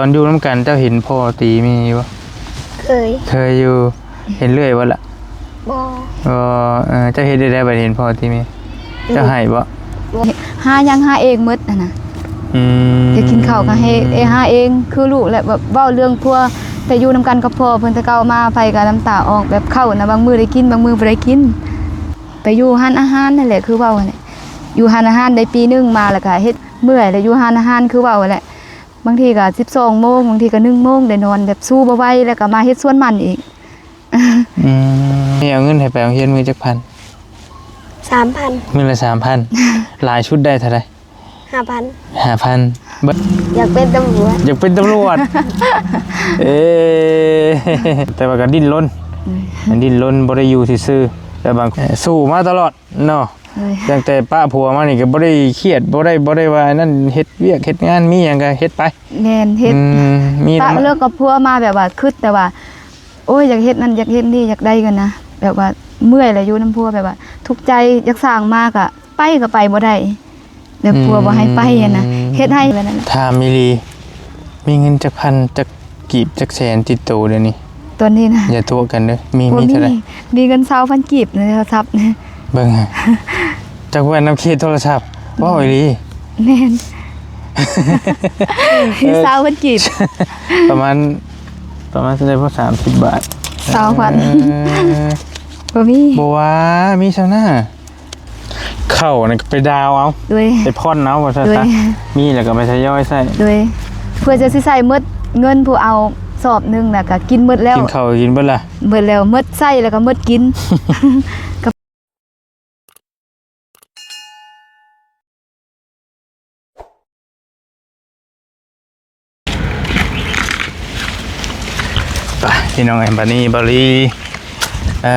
ຕອນຢູ່ນຳກັນເຈົ້າເຫັນພໍ່ຕີແມ່ຢູ່ບໍ່? ເຄີຍ. ເຄີຍຢູ່. ເຫັນເລື້ອຍບໍ່ລະ? ບໍ່. ບໍ່. ເອີ ເຈົ້າເຮັດແນວໃດບັດເຫັນພໍ່ຕີແມ່? ເຈົ້າໃຫ້ບໍ່? ບໍ່. ຫາຫຍັງຫາເອງໝົດຫັ້ນນະ. ອືມ. ຢາກກິນເຂົ້າກໍໃຫ້ເອ ຫາເອງ ຄືລູກແຫຼະ ແບບເວົ້າເລື່ອງຜົວ ແຕ່ຢູ່ນຳກັນກັບພໍ່ເພິ່ນແຕ່ເກົ່າມາ ໃຜກໍນ້ຳຕາອອກ ແບບເຂົ້ານະ ບາງມື້ໄດ້ກິນ ບາງມື້ບໍ່ໄດ້ກິນ. ໄປຢູ່ຮ້ານອາຫານນັ້ນແຫຼະ ຄືເວົ້າຫັ້ນແຫຼະ ຢູ່ຮ້ານອາຫານໄດ້ປີໜຶ່ງມາ ແລ້ວກໍເຮັດ ເມື່ອຍ ແລ້ວຢູ່ຮ້ານອາຫານ ຄືເວົ້າຫັ້ນແຫຼະ ບາງທີກໍສິບສອງໂມງ ບາງທີກໍໜຶ່ງໂມງ ໄດ້ນອນ ແບບສູ້ບໍ່ໄຫວ ແລ້ວກໍມາເຮັດສວນມັນອີກ. ອືມ. ແມ່ເອົາເງິນໃຫ້ໄປໂຮງຮຽນມື້ຈັກພັນ? ສາມພັນ. ມື້ລະສາມພັນ. ຫຼາຍສຸດໄດ້ເທົ່າໃດ? ຫ້າພັນ. ຫ້າພັນ. ເບິດ. ຢາກເປັນຕຳຫຼວດ. ຢາກເປັນຕຳຫຼວດ. ເອີ ແຕ່ວ່າກໍດີ້ນລົນ. ອືມ. ດີ້ນລົນ ບໍ່ໄດ້ຢູ່ຊື່ໆ ແຕ່ບາງ ເອີ ສູ້ມາຕະຫຼອດເນາະ. ໂດຍ. ຕັ້ງແຕ່ປະຜົວມານີ້ກໍບໍ່ໄດ້ຄຽດ ບໍ່ໄດ້ ບໍ່ໄດ້ວ່າອັນນັ້ນ ເຮັດວຽກເຮັດງານ ມີຫຍັງກໍເຮັດໄປ. ແມ່ນ ເຮັດ. ອືມ. ມີ ປະເລີກກັບຜົວມາ ແບບວ່າຄິດແຕ່ວ່າ ໂອ້ຍ ຢາກເຮັດນັ້ນ ຢາກເຮັດນີ້ ຢາກໄດ້ເງິນນະ ແບບວ່າເມື່ອຍແຫຼະ ຢູ່ນຳຜົວ ແບບວ່າທຸກໃຈ ຢາກສ້າງມາກໍໄປ ກໍໄປບໍ່ໄດ້ ແບບຜົວບໍ່ໃຫ້ໄປຫັ້ນນະ. ອືມ. ເຮັດໃຫ້ແບບນັ້ນ. ຖາມອີ່ຫຼີ ມີເງິນຈັກພັນ ຈັກກີບ ຈັກແສນຕິດໂຕດຽວນີ້? ຕອນນີ້ນະ ຢ່າຕົວະກັນເດີ້ ມີ ມີເທົ່າໃດ? ມີເງິນຊາວພັນກີບໃນໂທລະສັບ. ເບິ່ງ ຈັກແວ່ນນຳເຂດໂທລະສັບ. ອືມ. ເວົ້າອີ່ຫຼີ? ແມ່ນ. ເອີ ຊາວພັນກີບ. ປະມານ ປະມານເທົ່າໃດ? ບໍ່ ສາມສິບບາດ. ຊາວພັນ. ເອີ ບໍ່ມີ. ບໍ່ວ່າ ມີຊ່ຳນະ. ເຂົ້ານັ້ນກໍໄປດາວເອົາ. ໂດຍ. ໄປຜ່ອນເອົາວ່າຊັ້ນ. ໂດຍ. ມີແລ້ວກໍໄປທະຍອຍໃຊ້. ໂດຍ. ເພື່ອຈະຊິໃຊ້ໝົດ ເງິນຜູ້ເອົາສອບໜຶ່ງ ແລ້ວກໍກິນໝົດແລ້ວ. ກິນເຂົ້າກິນເບິດລະ? ເບິດແລ້ວ ໝົດໃຊ້ແລ້ວກໍໝົດກິນ. ໄປ ພີ່ນ້ອງເອີຍ ບັດນີ້ບ່າວລີ ເອີ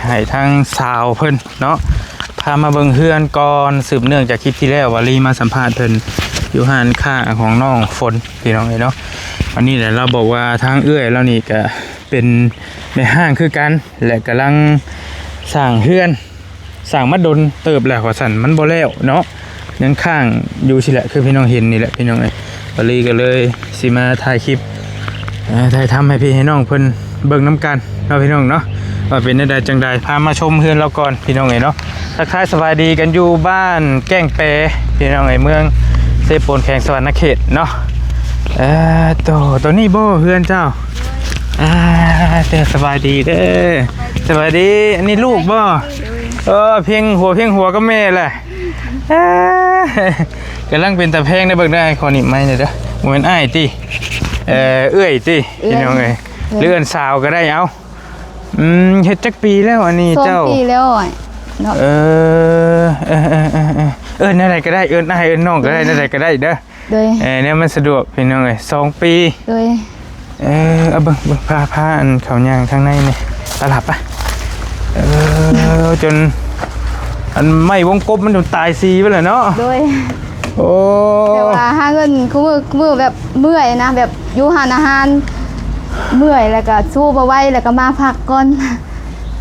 ໃຫ້ທາງສາວເພິ່ນເນາະ ພາມາເບິ່ງເຮືອນກ່ອນ ສືບເນື່ອງຈາກຄລິບທີ່ແລ້ວ ບ່າວລີມາສຳພາດເພິ່ນຢູ່ຮ້ານຄ້າຂອງນ້ອງຝົນ ພີ່ນ້ອງເອີຍເນາະ. ອັນນີ້ແຫຼະ ລາວບອກວ່າທາງເອື້ອຍລາວນີ້ກະເປັນແມ່ຮ້າງຄືກັນ ແລະ ກຳລັງສ້າງເຮືອນ ສ້າງມາດົນເຕີບແລ້ວວ່າຊັ້ນ ມັນບໍ່ແລ້ວເນາະ ຍັງຄ້າງຢູ່ຊີ້ແຫຼະ ຄືພີ່ນ້ອງເຫັນນີ້ແຫຼະ ພີ່ນ້ອງເອີຍ. ບ່າວລີກໍເລີຍຊິມາຖ່າຍຄລິບ ເອີ ຖ່າຍທຳໃຫ້ພີ່ໃຫ້ນ້ອງເພິ່ນເບິ່ງນຳກັນເນາະ ພີ່ນ້ອງເນາະ ວ່າເປັນແນວໃດຈັ່ງໃດ. ພາມາຊົມເຮືອນລາວກ່ອນ ພີ່ນ້ອງເອີຍເນາະ. ທັກທາຍສະບາຍດີກັນຢູ່ບ້ານແກ້ງແປ ພີ່ນ້ອງເອີຍ ເມືອງເຊໂປນ ແຂວງສະຫວັນນະເຂດເນາະ. ເອີ ໂຕ ໂຕນີ້ບໍ່ເຮືອນເຈົ້າ? ອ່າ ເອີ ສະບາຍດີເດີ. ສະບາຍດີ. ອັນນີ້ລູກບໍ່? ໂດຍ. ເອີ ພຽງຫົວ ພຽງຫົວກັບແມ່ແຫຼະ. ເອີ ກຳລັງເປັນຕາແພງເດີ. ເບິ່ງເດີ ອ້າຍຂໍໜີບໄມ້ແດ່ເດີ. ບໍ່ແມ່ນອ້າຍຕິ? ເອີ ເອື້ອຍຕິ? ເອື້ອຍ ພີ່ນ້ອງເອີຍ. ເອື້ອຍ ຫຼືເອີ້ນສາວກໍໄດ້. ເອົ້າ ອືມ ເຮັດຈັກປີແລ້ວອັນນີ້ເຈົ້າ? ສອງປີແລ້ວເນາະ. ເອີ ເອີ ເອີ ເອີ ເອີ້ນແນວໃດກໍໄດ້ ເອີ້ນອ້າຍເອີ້ນນ້ອງກໍໄດ້ ແນວໃດກໍໄດ້ເດີ. ໂດຍ. ເອີ ແນວມັນສະດວກ ພີ່ນ້ອງເອີຍ ສອງປີ. ໂດຍ. ເອີ ເອົາເບິ່ງ ເບິ່ງ ພາ ພາອັນເຂົາຍ່າງທາງໃນນີ້ ຕະຫຼັບປະ. ເອີ ຈົນອັນໄມ້ວົງກົບມັນຈົນຕາຍສີໄປແລ້ວເນາະ. ໂດຍ. ໂອ້ ແຕ່ວ່າຫາເງິນຄູ່ມື້ ຄູ່ມື້ແບບເມື່ອຍນະ ແບບຢູ່ຮ້ານອາຫານເມື່ອຍ ແລ້ວກໍສູ້ບໍ່ໄຫວ ແລ້ວກໍມາພັກກ່ອນ.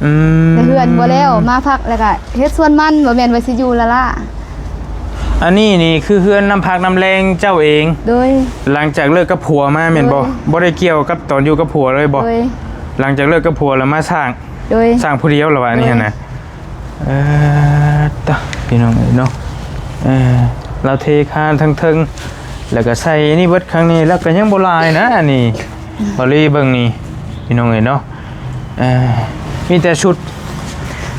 ອືມ ແຕ່ເຮືອນບໍ່ແລ້ວ ມາພັກ ແລ້ວກໍເຮັດສວນມັນ ບໍ່ແມ່ນວ່າຊິຢູ່ລ້າໆ. ອັນນີ້ນີ້ຄືເຮືອນນ້ຳພັກນ້ຳແລງເຈົ້າເອງ? ໂດຍ. ຫຼັງຈາກເລີກກັບຜົວມາແມ່ນບໍ່? ໂດຍ. ບໍ່ໄດ້ກ່ຽວກັບຕອນຢູ່ກັບຜົວເລີຍບໍ່? ໂດຍ. ຫຼັງຈາກເລີກກັບຜົວແລ້ວມາສ້າງ? ໂດຍ. ສ້າງຜູ້ດຽວລະວ່າອັນນີ້ຫັ້ນນະ? ໂດຍ. ເອີ ຕະ ພີ່ນ້ອງເອີຍເນາະ ເອີ ລາວເທຄານທັງເທິງ ແລ້ວກໍໃສ່ນີ້ເບິດ ຄັ້ງນີ້ລາວກໍຍັງບໍ່ຫຼາຍນະ. ອັນນີ້ ອືມ ບ່າວລີເບິ່ງນີ້ ພີ່ນ້ອງເອີຍເນາະ. ເອີ ມີແຕ່ຊຸດ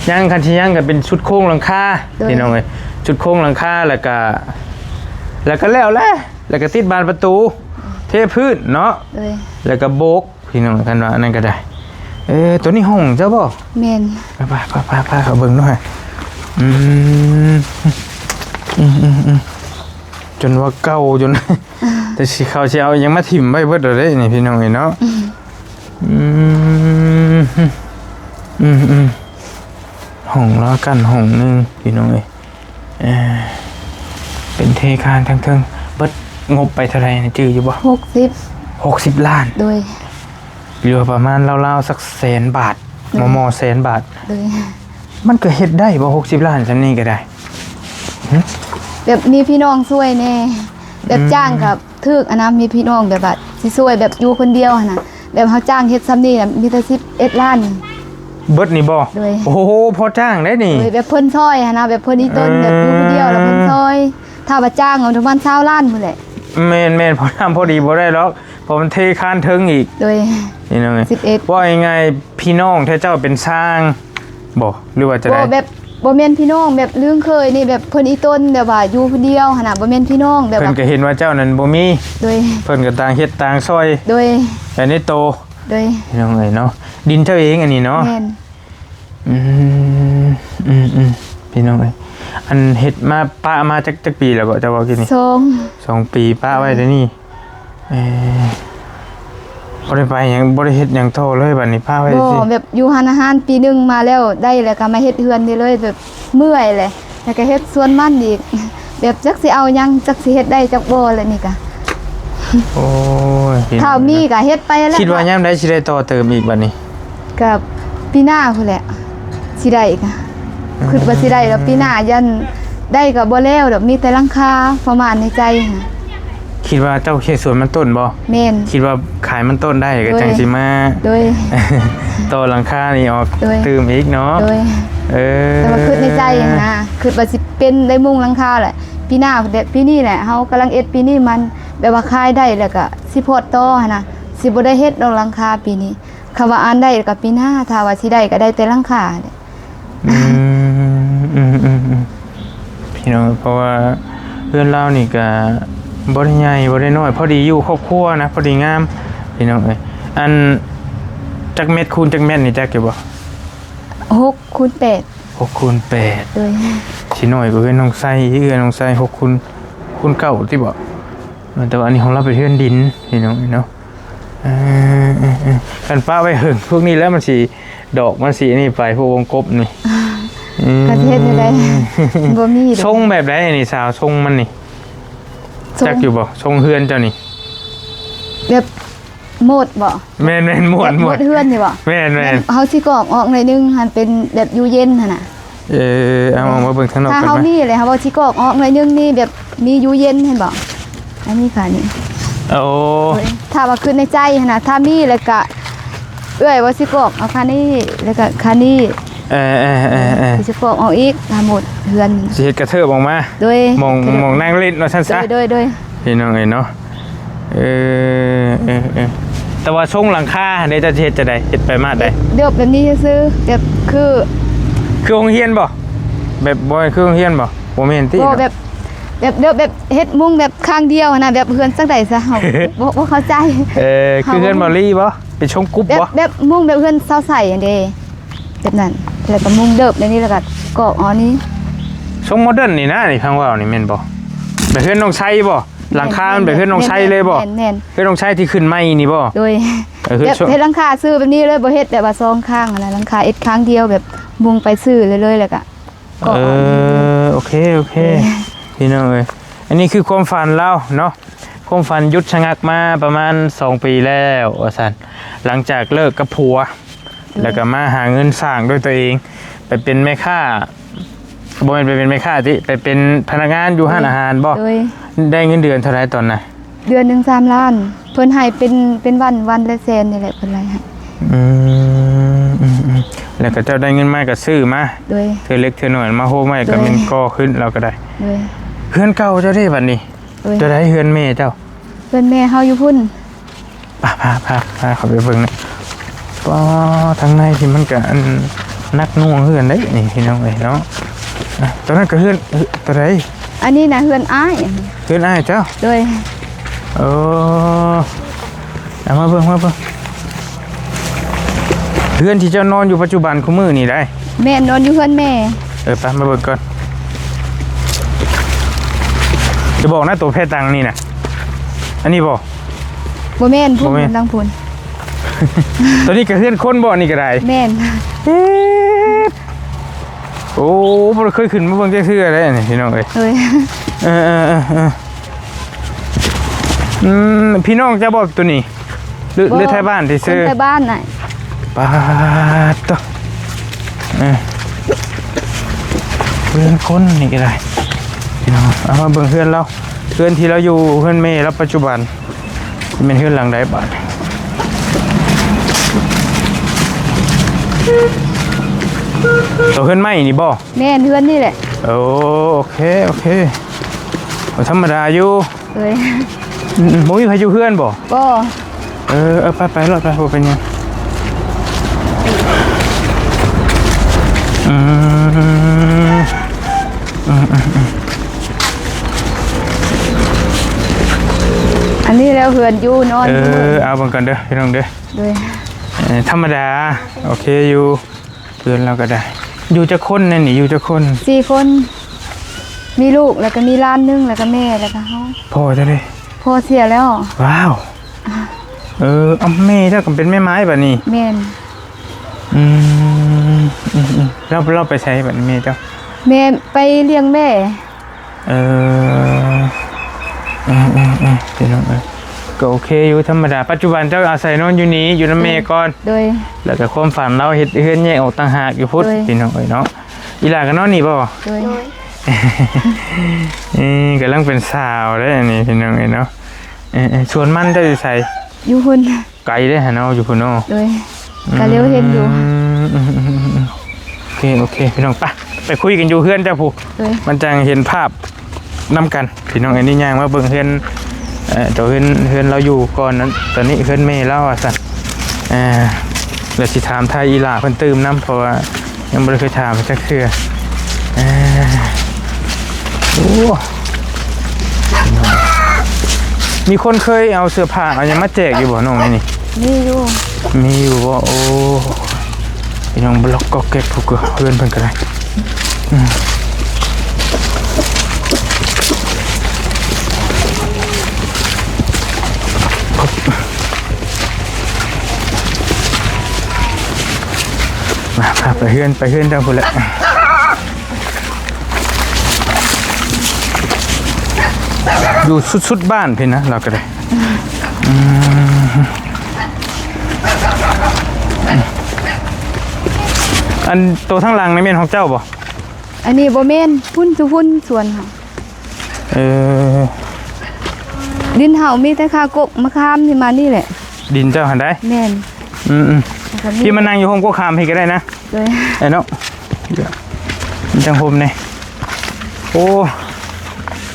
ຍັງ ຄັນຊິຍັງກໍເປັນຊຸດໂຄງຫຼັງຄາ ໂດຍ ພີ່ນ້ອງເອີຍ ຊຸດໂຄງຫຼັງຄາ ແລ້ວກໍ ແລ້ວກໍແລ້ວແຫຼະ ແລ້ວກໍຕິດບານປະຕູ ເທພື້ນເນາະ ໂດຍ ແລ້ວກໍໂບກ ພີ່ນ້ອງ ຄັນວ່າອັນນັ້ນກໍໄດ້. ເອີ ໂຕນີ້ຫ້ອງເຈົ້າບໍ່? ແມ່ນ. ໄປໆໆໆ ເຂົ້າເບິ່ງໜ້ອຍ. ອືມ ອືມໆໆ ຈົນວ່າເກົ່າ ຈົນ ແຕ່ຊິເຂົາຊິເອົາຫຍັງມາຖິ້ມໄວ້ເບິດແລ້ວເດ້ນີ້ ພີ່ນ້ອງເອີຍເນາະ. ອືມ ອືມ ອືມ ອືມ ຫ້ອງລາວກັ້ນຫ້ອງໜຶ່ງ ພີ່ນ້ອງເອີຍ. ເອີ ເປັນເທຄານທັງເທິງ. ເບິດງົບໄປເທົ່າໃດນະ ຈື່ຢູ່ບໍ່? ຫົກສິບ ຫົກສິບລ້ານ. ໂດຍ. ຫຼືວ່າປະມານລາວໆສັກແສນບາດ ໂດຍ ມໍ່ໆແສນບາດ. ໂດຍ. ມັນກໍເຮັດໄດ້ບໍ່ ຫົກສິບລ້ານສ່ຳນີ້ກໍໄດ້? ຫຶ? ແບບມີພີ່ນ້ອງຊ່ວຍແດ່ ແບບ ອືມ ຈ້າງກັບ ຖືກອັນນະ ມີພີ່ນ້ອງແບບວ່າຊິຊ່ວຍ ແບບຢູ່ຄົນດຽວຫັ້ນນະ ແບບເຮົາຈ້າງເຮັດຊ່ຳນີ້ນະ ມີແຕ່ສິບເອັດລ້ານ. ເບິດນີ້ບໍ່? ໂດຍ. ໂອ້ໂຫ ພໍຈ້າງໄດ້ນີ້. ໂດຍ ແບບເພິ່ນຊ່ອຍຫັ້ນນະ ແບບເພິ່ນອີ່ຕົນ ເອີ ແບບຢູ່ຄົນດຽວແລ້ວເພິ່ນຊ່ອຍ. ຖ້າວ່າຈ້າງເອົາປະມານຊາວລ້ານພຸ້ນແຫຼະ. ແມ່ນໆ ພໍທຳພໍດີບໍ່ໄດ້ດອກ ເພາະມັນເທຄານເທິງອີກ. ໂດຍ. ພີ່ນ້ອງເອີຍ ສິບເອັດ ເວົ້າງ່າຍໆ ພີ່ນ້ອງແທ້ເຈົ້າເປັນຊ່າງບໍ່ ຫຼືວ່າຈັ່ງໃດ? ບໍ່ ແບບບໍ່ແມ່ນພີ່ນ້ອງ ແບບລຶ້ງເຄີຍນີ້ ແບບເພິ່ນອີ່ຕົນ ແບບວ່າຢູ່ຜູ້ດຽວຫັ້ນນະ ບໍ່ແມ່ນພີ່ນ້ອງ ແບບ ເພິ່ນກໍເຫັນວ່າເຈົ້ານັ້ນບໍ່ມີ. ໂດຍ. ເພິ່ນກໍຕ່າງເຮັດຕ່າງຊ່ອຍ. ໂດຍ. ແບບນີ້ໂຕ. ໂດຍ. ພີ່ນ້ອງເອີຍເນາະ ດິນເຈົ້າເອງອັນນີ້ເນາະ? ແມ່ນ. ອືມ ອືມໆ ພີ່ນ້ອງເອີຍ ອັນເຮັດມາ ປະມາຈັກ ຈັກປີແລ້ວເກາະ ເຈົ້າເວົ້າກີ້ນີ້? ສອງ ສອງປີ ປະໄວ້ແຕ່ນີ້. ເອີ ບໍ່ໄດ້ໄປຫຍັງ ບໍ່ໄດ້ເຮັດຫຍັງຕໍ່ເລີຍ ບາດນີ້ປະໄວ້ ບໍ່ ຊິ ແບບຢູ່ຮ້ານອາຫານປີໜຶ່ງມາແລ້ວ ໄດ້ແລ້ວກໍມາເຮັດເຮືອນນີ້ເລີຍ ແບບເມື່ອຍແຫຼະ ແລ້ວກໍເຮັດສວນມັນອີກ ແບບຈັກຊິເອົາຫຍັງ ຈັກຊິເຮັດໄດ້ຈັກບໍ່ແຫຼະນີ້ກະ. ໂອ້ຍ ພີ່ນ້ອງ ຖ້າມີກໍເຮັດໄປແລ້ວ. ຄິດວ່າຍາມໃດຊິໄດ້ຕໍ່ເຕີມອີກບາດນີ້? ກໍປີໜ້າພຸ້ນແຫຼະ ຊິໄດ້ກະ ອືມ ຄິດວ່າຊິໄດ້ດອກ ປີໜ້າ ຢ້ານໄດ້ກໍບໍ່ແລ້ວດອກ ມີແຕ່ຫຼັງຄາ ປະມານໃນໃຈຫັ້ນ. ຄິດວ່າເຈົ້າເຮັດສວນມັນຕົ້ນບໍ່? ແມ່ນ. ຄິດວ່າຂາຍມັນຕົ້ນໄດ້ກໍ ໂດຍ ຈັ່ງຊິມາ ໂດຍ ຕໍ່ຫຼັງຄານີ້ອອກ ໂດຍ ຕື່ມອີກເນາະ. ໂດຍ. ເອີ ແຕ່ວ່າຄິດໃນໃຈຫັ້ນນະ ຄິດວ່າຊິເປັນໄດ້ມຸງຫຼັງຄາແຫຼະ ປີໜ້າ ແບບປີນີ້ແຫຼະ ເຮົາກຳລັງເຮັດປີນີ້ມັນ ແບບວ່າຂາຍໄດ້ແລ້ວກໍຊິພອດຕໍ່ຫັ້ນນະ ຊິບໍ່ໄດ້ເຮັດດອກຫຼັງຄາປີນີ້. ຄຳວ່າອັນໃດກໍປີໜ້າ ຖ້າວ່າຊິໄດ້ກໍໄດ້ແຕ່ຫຼັງຄາ. ອືມ ອືມ ອືມ ອືມ ພີ່ນ້ອງ ເພາະວ່າເຮືອນລາວນີ້ກໍບໍ່ໄດ້ໃຫຍ່ ບໍ່ໄດ້ນ້ອຍ ພໍດີຢູ່ຄອບຄົວນະ ພໍດີງາມ ພີ່ນ້ອງເອີຍ. ອັນຈັກແມັດຄູນຈັກແມັດນີ້ ຈັກຢູ່ບໍ່? ຫົກຄູນແປດ. ຫົກຄູນແປດ. ໂດຍ. ຊິນ້ອຍກວ່າເຮືອນນ້ອງໄຊອີກ ເຮືອນນ້ອງໄຊຫົກຄູນ ຄູນເກົ້າຕິບໍ? ແຕ່ວ່າອັນນີ້ຂອງລາວເປັນເຮືອນດິນ ພີ່ນ້ອງເອີຍເນາະ. ເອີ ເອີ ເອີ ຄັນປະໄວ້ເຫິງພວກນີ້ແລ້ວ ມັນຊິ ດອກມັນຊິອັນນີ້ໄປ ພວກວົງກົບນີ້. ອືມ ກໍຊິເຮັດແນວໃດ ບໍ່ມີເດ້. ຊົງແບບໃດອັນນີ້ສາວ ຊົງມັນນີ້ ຊົງ ຈັກຢູ່ບໍ່? ຊົງເຮືອນເຈົ້ານີ້ ແບບໂມດບໍ? ແມ່ນໆ ໂມດ ໂມດເຮືອນນີ້ບໍ? ແມ່ນໆ ແມ່ນ ເຮົາຊິກອກອອກໜ້ອຍໜຶ່ງ ໃຫ້ມັນເປັນແບບຢູ່ເຢັນຫັ້ນນະ. ເອີ ເອົາ ເອົາມາເບິ່ງທາງນອກ ຖ້າເຮົາມີແຫຼະ ເຮົາຊິກອກອອກໜ້ອຍໜຶ່ງ ມີແບບ ມີຢູ່ເຢັນ ເຫັນບໍ່? ອັນນີ້ຄ່ານີ້. ໂອ້ ໂດຍ. ຖ້າວ່າຄິດໃນໃຈຫັ້ນນະ ຖ້າມີແລ້ວກະ ເອື້ອຍວ່າຊິກອກເອົາຄ່ານີ້ ແລ້ວກະຄ່ານີ້. ເອີໆໆໆ ຊິກອກອອກອີກ ຖ້າໝົດເຮືອນ ຊິເຮັດກະເທີບອອກມາ. ໂດຍ. ໝ່ອງ ກະເທີບ ໝ່ອງນັ່ງຫຼິ້ນວ່າຊັ້ນຊະ. ໂດຍໆໆ ພີ່ນ້ອງເອີຍເນາະ. ເອີ ເອີ ເອີ ແຕ່ວ່າຊົງຫຼັງຄາຫັ້ນເດ ເຈົ້າຊິເຮັດຈັ່ງໃດ? ເຮັດໄປມາດໃດ? ເດີບແບບນີ້ຊື່ໆ ແບບຄື ຄືໂຮງຮຽນບໍ? ແບບ ບໍ່ແມ່ນຄືໂຮງຮຽນບໍ? ບໍ່ແມ່ນຕິ ບໍ່ ເນາະ ແບບ ແບບເດີບ ແບບເຮັດມຸງແບບຂ້າງດຽວຫັ້ນນະ ແບບເຮືອນຈັ່ງໃດຊະ ເຮົາ ບໍ່ ບໍ່ເຂົ້າໃຈ. ເອີ ຄືເຮືອນເບົາລີບໍ? ເປັນຊົງກຸບບໍ? ແບບ ແບບມຸງແບບເຮືອນຊາວໄຊຫັ້ນເດ ແບບນັ້ນ ແລ້ວກໍມຸງເດີບແບບນີ້ ແລ້ວກໍກອກເອົານີ້. ຊົງໂມເດີນນີ້ນະ ນີ້ ທາງເວົ້ານີ້ແມ່ນບໍ? ແບບເຮືອນນ້ອງໄຊບໍ? ຫຼັງຄາມັນແບບເຮືອນນ້ອງໄຊເລີຍບໍ? ແມ່ນໆ ເຮືອນນ້ອງໄຊທີ່ຂຶ້ນໃໝ່ນີ້ບໍ? ໂດຍ. ເອີ ເຮັດ ແບບເຮັດຫຼັງຄາຊື່ແບບນີ້ເລີຍ ບໍ່ເຮັດແບບວ່າສອງຂ້າງຫັ້ນນະ ຫຼັງຄາເຮັດຂ້າງດຽວ ແບບມຸງໄປຊື່ເລີຍໆ ແລ້ວກະ ເອີ ໂອເຄ ໂອເຄ ໂດຍ ພີ່ນ້ອງເອີຍ ອັນນີ້ຄືຄວາມຝັນລາວເນາະ ຄວາມຝັນຢຸດຊະງັກມາປະມານສອງປີແລ້ວວ່າຊັ້ນ ຫຼັງຈາກເລີກກັບຜົວ ແລ້ວກໍມາຫາເງິນສ້າງດ້ວຍຕົວເອງ ໄປເປັນແມ່ຄ້າ ບໍ່ແມ່ນໄປເປັນແມ່ຄ້າຕິ ໄປເປັນພະນັກງານຢູ່ຮ້ານອາຫານບໍ? ໂດຍ. ໄດ້ເງິນເດືອນເທົ່າໃດຕອນນັ້ນ? ເດືອນໜຶ່ງສາມລ້ານ ເພິ່ນໃຫ້ເປັນ ເປັນວັນ ວັນລະແສນນີ້ແຫຼະ ເພິ່ນໄລ່ໃຫ້. ອືມ ອືມໆ ແລ້ວກໍເຈົ້າໄດ້ເງິນມາກໍຊື້ມາ ໂດຍ ເທື່ອເລັກເທື່ອນ້ອຍມາໂຮມໄວ້ ໂດຍ ກໍແມ່ນກໍ່ຂຶ້ນ ລາວກໍໄດ້. ໂດຍ. ເຮືອນເກົ່າເຈົ້າເດ້ບັດນີ້? ໂດຍ. ຕົວໃດເຮືອນແມ່ເຈົ້າ? ເຮືອນແມ່ເຮົາຢູ່ພຸ້ນ. ພາ ພາ ພາ ພາເຂົ້າໄປເບິ່ງນະ. ປ້າ ທາງໃນທີ່ມັນກະອັນໜັກໜ່ວງເຮືອນເດ້ນີ້ ພີ່ນ້ອງເອີຍເນາະ. ອ່ະ ຕົວນັ້ນກະເຮືອນ ເອີ ຕົວໃດ? ອັນນີ້ນະເຮືອນອ້າຍ. ເຮືອນອ້າຍເຈົ້າ? ໂດຍ. ເອີ ເອົາມາເບິ່ງ ມາເບິ່ງ ເຮືອນທີ່ເຈົ້ານອນຢູ່ປັດຈຸບັນຄູ່ມື້ນີ້ໃດ? ແມ່ນ ນອນຢູ່ເຮືອນແມ່. ເອີ ໄປ ມາເບິ່ງກ່ອນ. ຈະບອກນະ ໂຕແພຕັງນີ້ນະ ອັນນີ້ບໍ່? ບໍ່ແມ່ນ ພຸ້ນ ບໍ່ແມ່ນ ທາງພຸ້ນ. ຕົວນີ້ກະເຮືອນຄົນບໍ່? ອັນນີ້ກະໄດ້ ແມ່ນ. ເອີ ໂອ້ ບໍ່ໄດ້ເຄີຍຂຶ້ນມາເບິ່ງຈັກເທື່ອເດ້ນີ້ ພີ່ນ້ອງເອີຍ. ໂດຍ. ເອີໆໆໆ ອືມ ພີ່ນ້ອງເຈົ້າບໍ່ຕົວນີ້? ຫຼື ຫຼືໄທບ້ານຊື່ໆ? ຄົນໄທບ້ານນະ. ປາດໂຕ ເອີ ເຮືອນຄົນນີ້ກໍໄດ້ ພີ່ນ້ອງ. ເອົາມາເບິ່ງເຮືອນລາວ ເຮືອນທີ່ລາວຢູ່ ເຮືອນແມ່ລາວປັດຈຸບັນ ແມ່ນເຮືອນຫຼັງໃດບາດ? ໂຕເຮືອນໄມ້ນີ້ບໍ່? ແມ່ນ ເຮືອນນີ້ແຫຼະ. ໂອ້ ໂອເຄ ໂອເຄ ບໍ່ທຳມະດາຢູ່. ໂດຍ. ອືມ ບໍ່ມີໃຜຢູ່ເຮືອນບໍ່? ບໍ່. ເອີ ເອີ ໄປ ໄປໂລດ ໄປ ບໍ່ເປັນຫຍັງ. ອືມ ອືມ ອືມ ອືມ ອັນນີ້ແລ້ວເຮືອນຢູ່ນອນ. ເອີ ເອົາເບິ່ງກ່ອນເດີພີ່ນ້ອງເດີ. ໂດຍ. ເອີ ທຳມະດາ ໂອເຄຢູ່. ເຮືອນລາວກໍໄດ້. ຢູ່ຈັກຄົນແດ່ນີ້? ຢູ່ຈັກຄົນ? ສີ່ຄົນ ມີລູກ ແລ້ວກໍມີຫຼານໜຶ່ງ ແລ້ວກໍແມ່ ແລ້ວກໍເຮົາ. ພໍ່ເຈົ້າເດ? ພໍ່ເສຍແລ້ວ. ວ້າວ. ເອີ ເອົາ ແມ່ເຈົ້າກໍເປັນແມ່ໝ້າຍບາດນີ້? ແມ່ນ. ອືມ ອືມ ອືມ ແລ້ວ ແລ້ວໄປໃສບາດນີ້ແມ່ເຈົ້າ? ແມ່ໄປລ້ຽງແມ່. ເອີ ເອີ ເອີ ເອີ ພີ່ນ້ອງເອີຍ ກໍໂອເຄຢູ່ ທຳມະດາ. ປັດຈຸບັນເຈົ້າອາໄສນອນຢູ່ນີ້ ຢູ່ນຳແມ່ກ່ອນ. ໂດຍ. ແລ້ວກໍຄວາມຝັນລາວເຮັດເຮືອນແຍກອອກຕ່າງຫາກຢູ່ພຸ້ນ. ໂດຍ. ພີ່ນ້ອງເອີຍເນາະ ອີຫຼ້າກໍນອນນີ້ບໍ່? ໂດຍ. ເອີ ກຳລັງເປັນສາວເດ້ອັນນີ້ ພີ່ນ້ອງເອີຍເນາະ. ເອີ ເອີ ສວນມັນເຈົ້າຢູ່ໃສ? ຢູ່ພຸ້ນ. ໄກເດ້ຫັ້ນເນາະ ຢູ່ພຸ້ນເນາະ. ໂດຍ. ອືມ ກະຫຼຽວເຫັນຢູ່. ອືມ ອືມ ອືມ ອືມ ໂອເຄ ໂອເຄ ພີ່ນ້ອງ ໄປ ໄປຄຸຍກັນຢູ່ເຮືອນເຈົ້າພຸ້ນ. ໂດຍ. ມັນຈັ່ງເຫັນພາບນຳກັນ ພີ່ນ້ອງ. ອັນນີ້ຍ່າງມາເບິ່ງເຮືອນ ເອີ ໂຕເຮືອນ ເຮືອນລາວຢູ່ກ່ອນນັ້ນ ຕອນນີ້ເຮືອນແມ່ລາວວ່າຊັ້ນ. ເອີ ແລ້ວຊິຖາມໄຖ່ອີຫຼ້າເພິ່ນຕື່ມນຳ ເພາະວ່າ ຍັງບໍ່ໄດ້ເຄີຍຖາມເພິ່ນຈັກເທື່ອ. ເອີ ໂອ້ ມີຄົນເຄີຍເອົາເສື້ອຜ້າເອົາຫຍັງມາແຈກຢູ່ບໍ່ນ້ອງໃນນີ້? ມີຢູ່. ມີຢູ່ບໍ່? ໂອ້ ພີ່ນ້ອງ ບລັອກກອກແກັກ ຜູ້ເຮືອນເພິ່ນກໍໄດ້. ອືມ ມາ ພາໄປເຮືອນ ໄປເຮືອນເຈົ້າພຸ້ນແຫຼະ. ຢູ່ສຸດໆບ້ານພີ້ນະ ລາວກໍໄດ້. ອືມ ອັນໂຕທາງຫຼັງນີ້ແມ່ນຂອງເຈົ້າບໍ່? ອັນນີ້ບໍ່ແມ່ນ ພຸ້ນ ຢູ່ພຸ້ນສວນເຮົາ. ເອີ ດິນເຮົາມີແຕ່ຄາກົກມາຂ້າມນີ້ມານີ້ແຫຼະ. ດິນເຈົ້າຫັ້ນໃດ? ແມ່ນ. ອືມໆ ແລ້ວກໍມີ ທີ່ມານັ່ງຢູ່ໂຮມກົກຂາມພີ້ກໍໄດ້ນະ. ໂດຍ. ເອີເນາະ ມັນຈັ່ງຮົ່ມແດ່. ໂອ້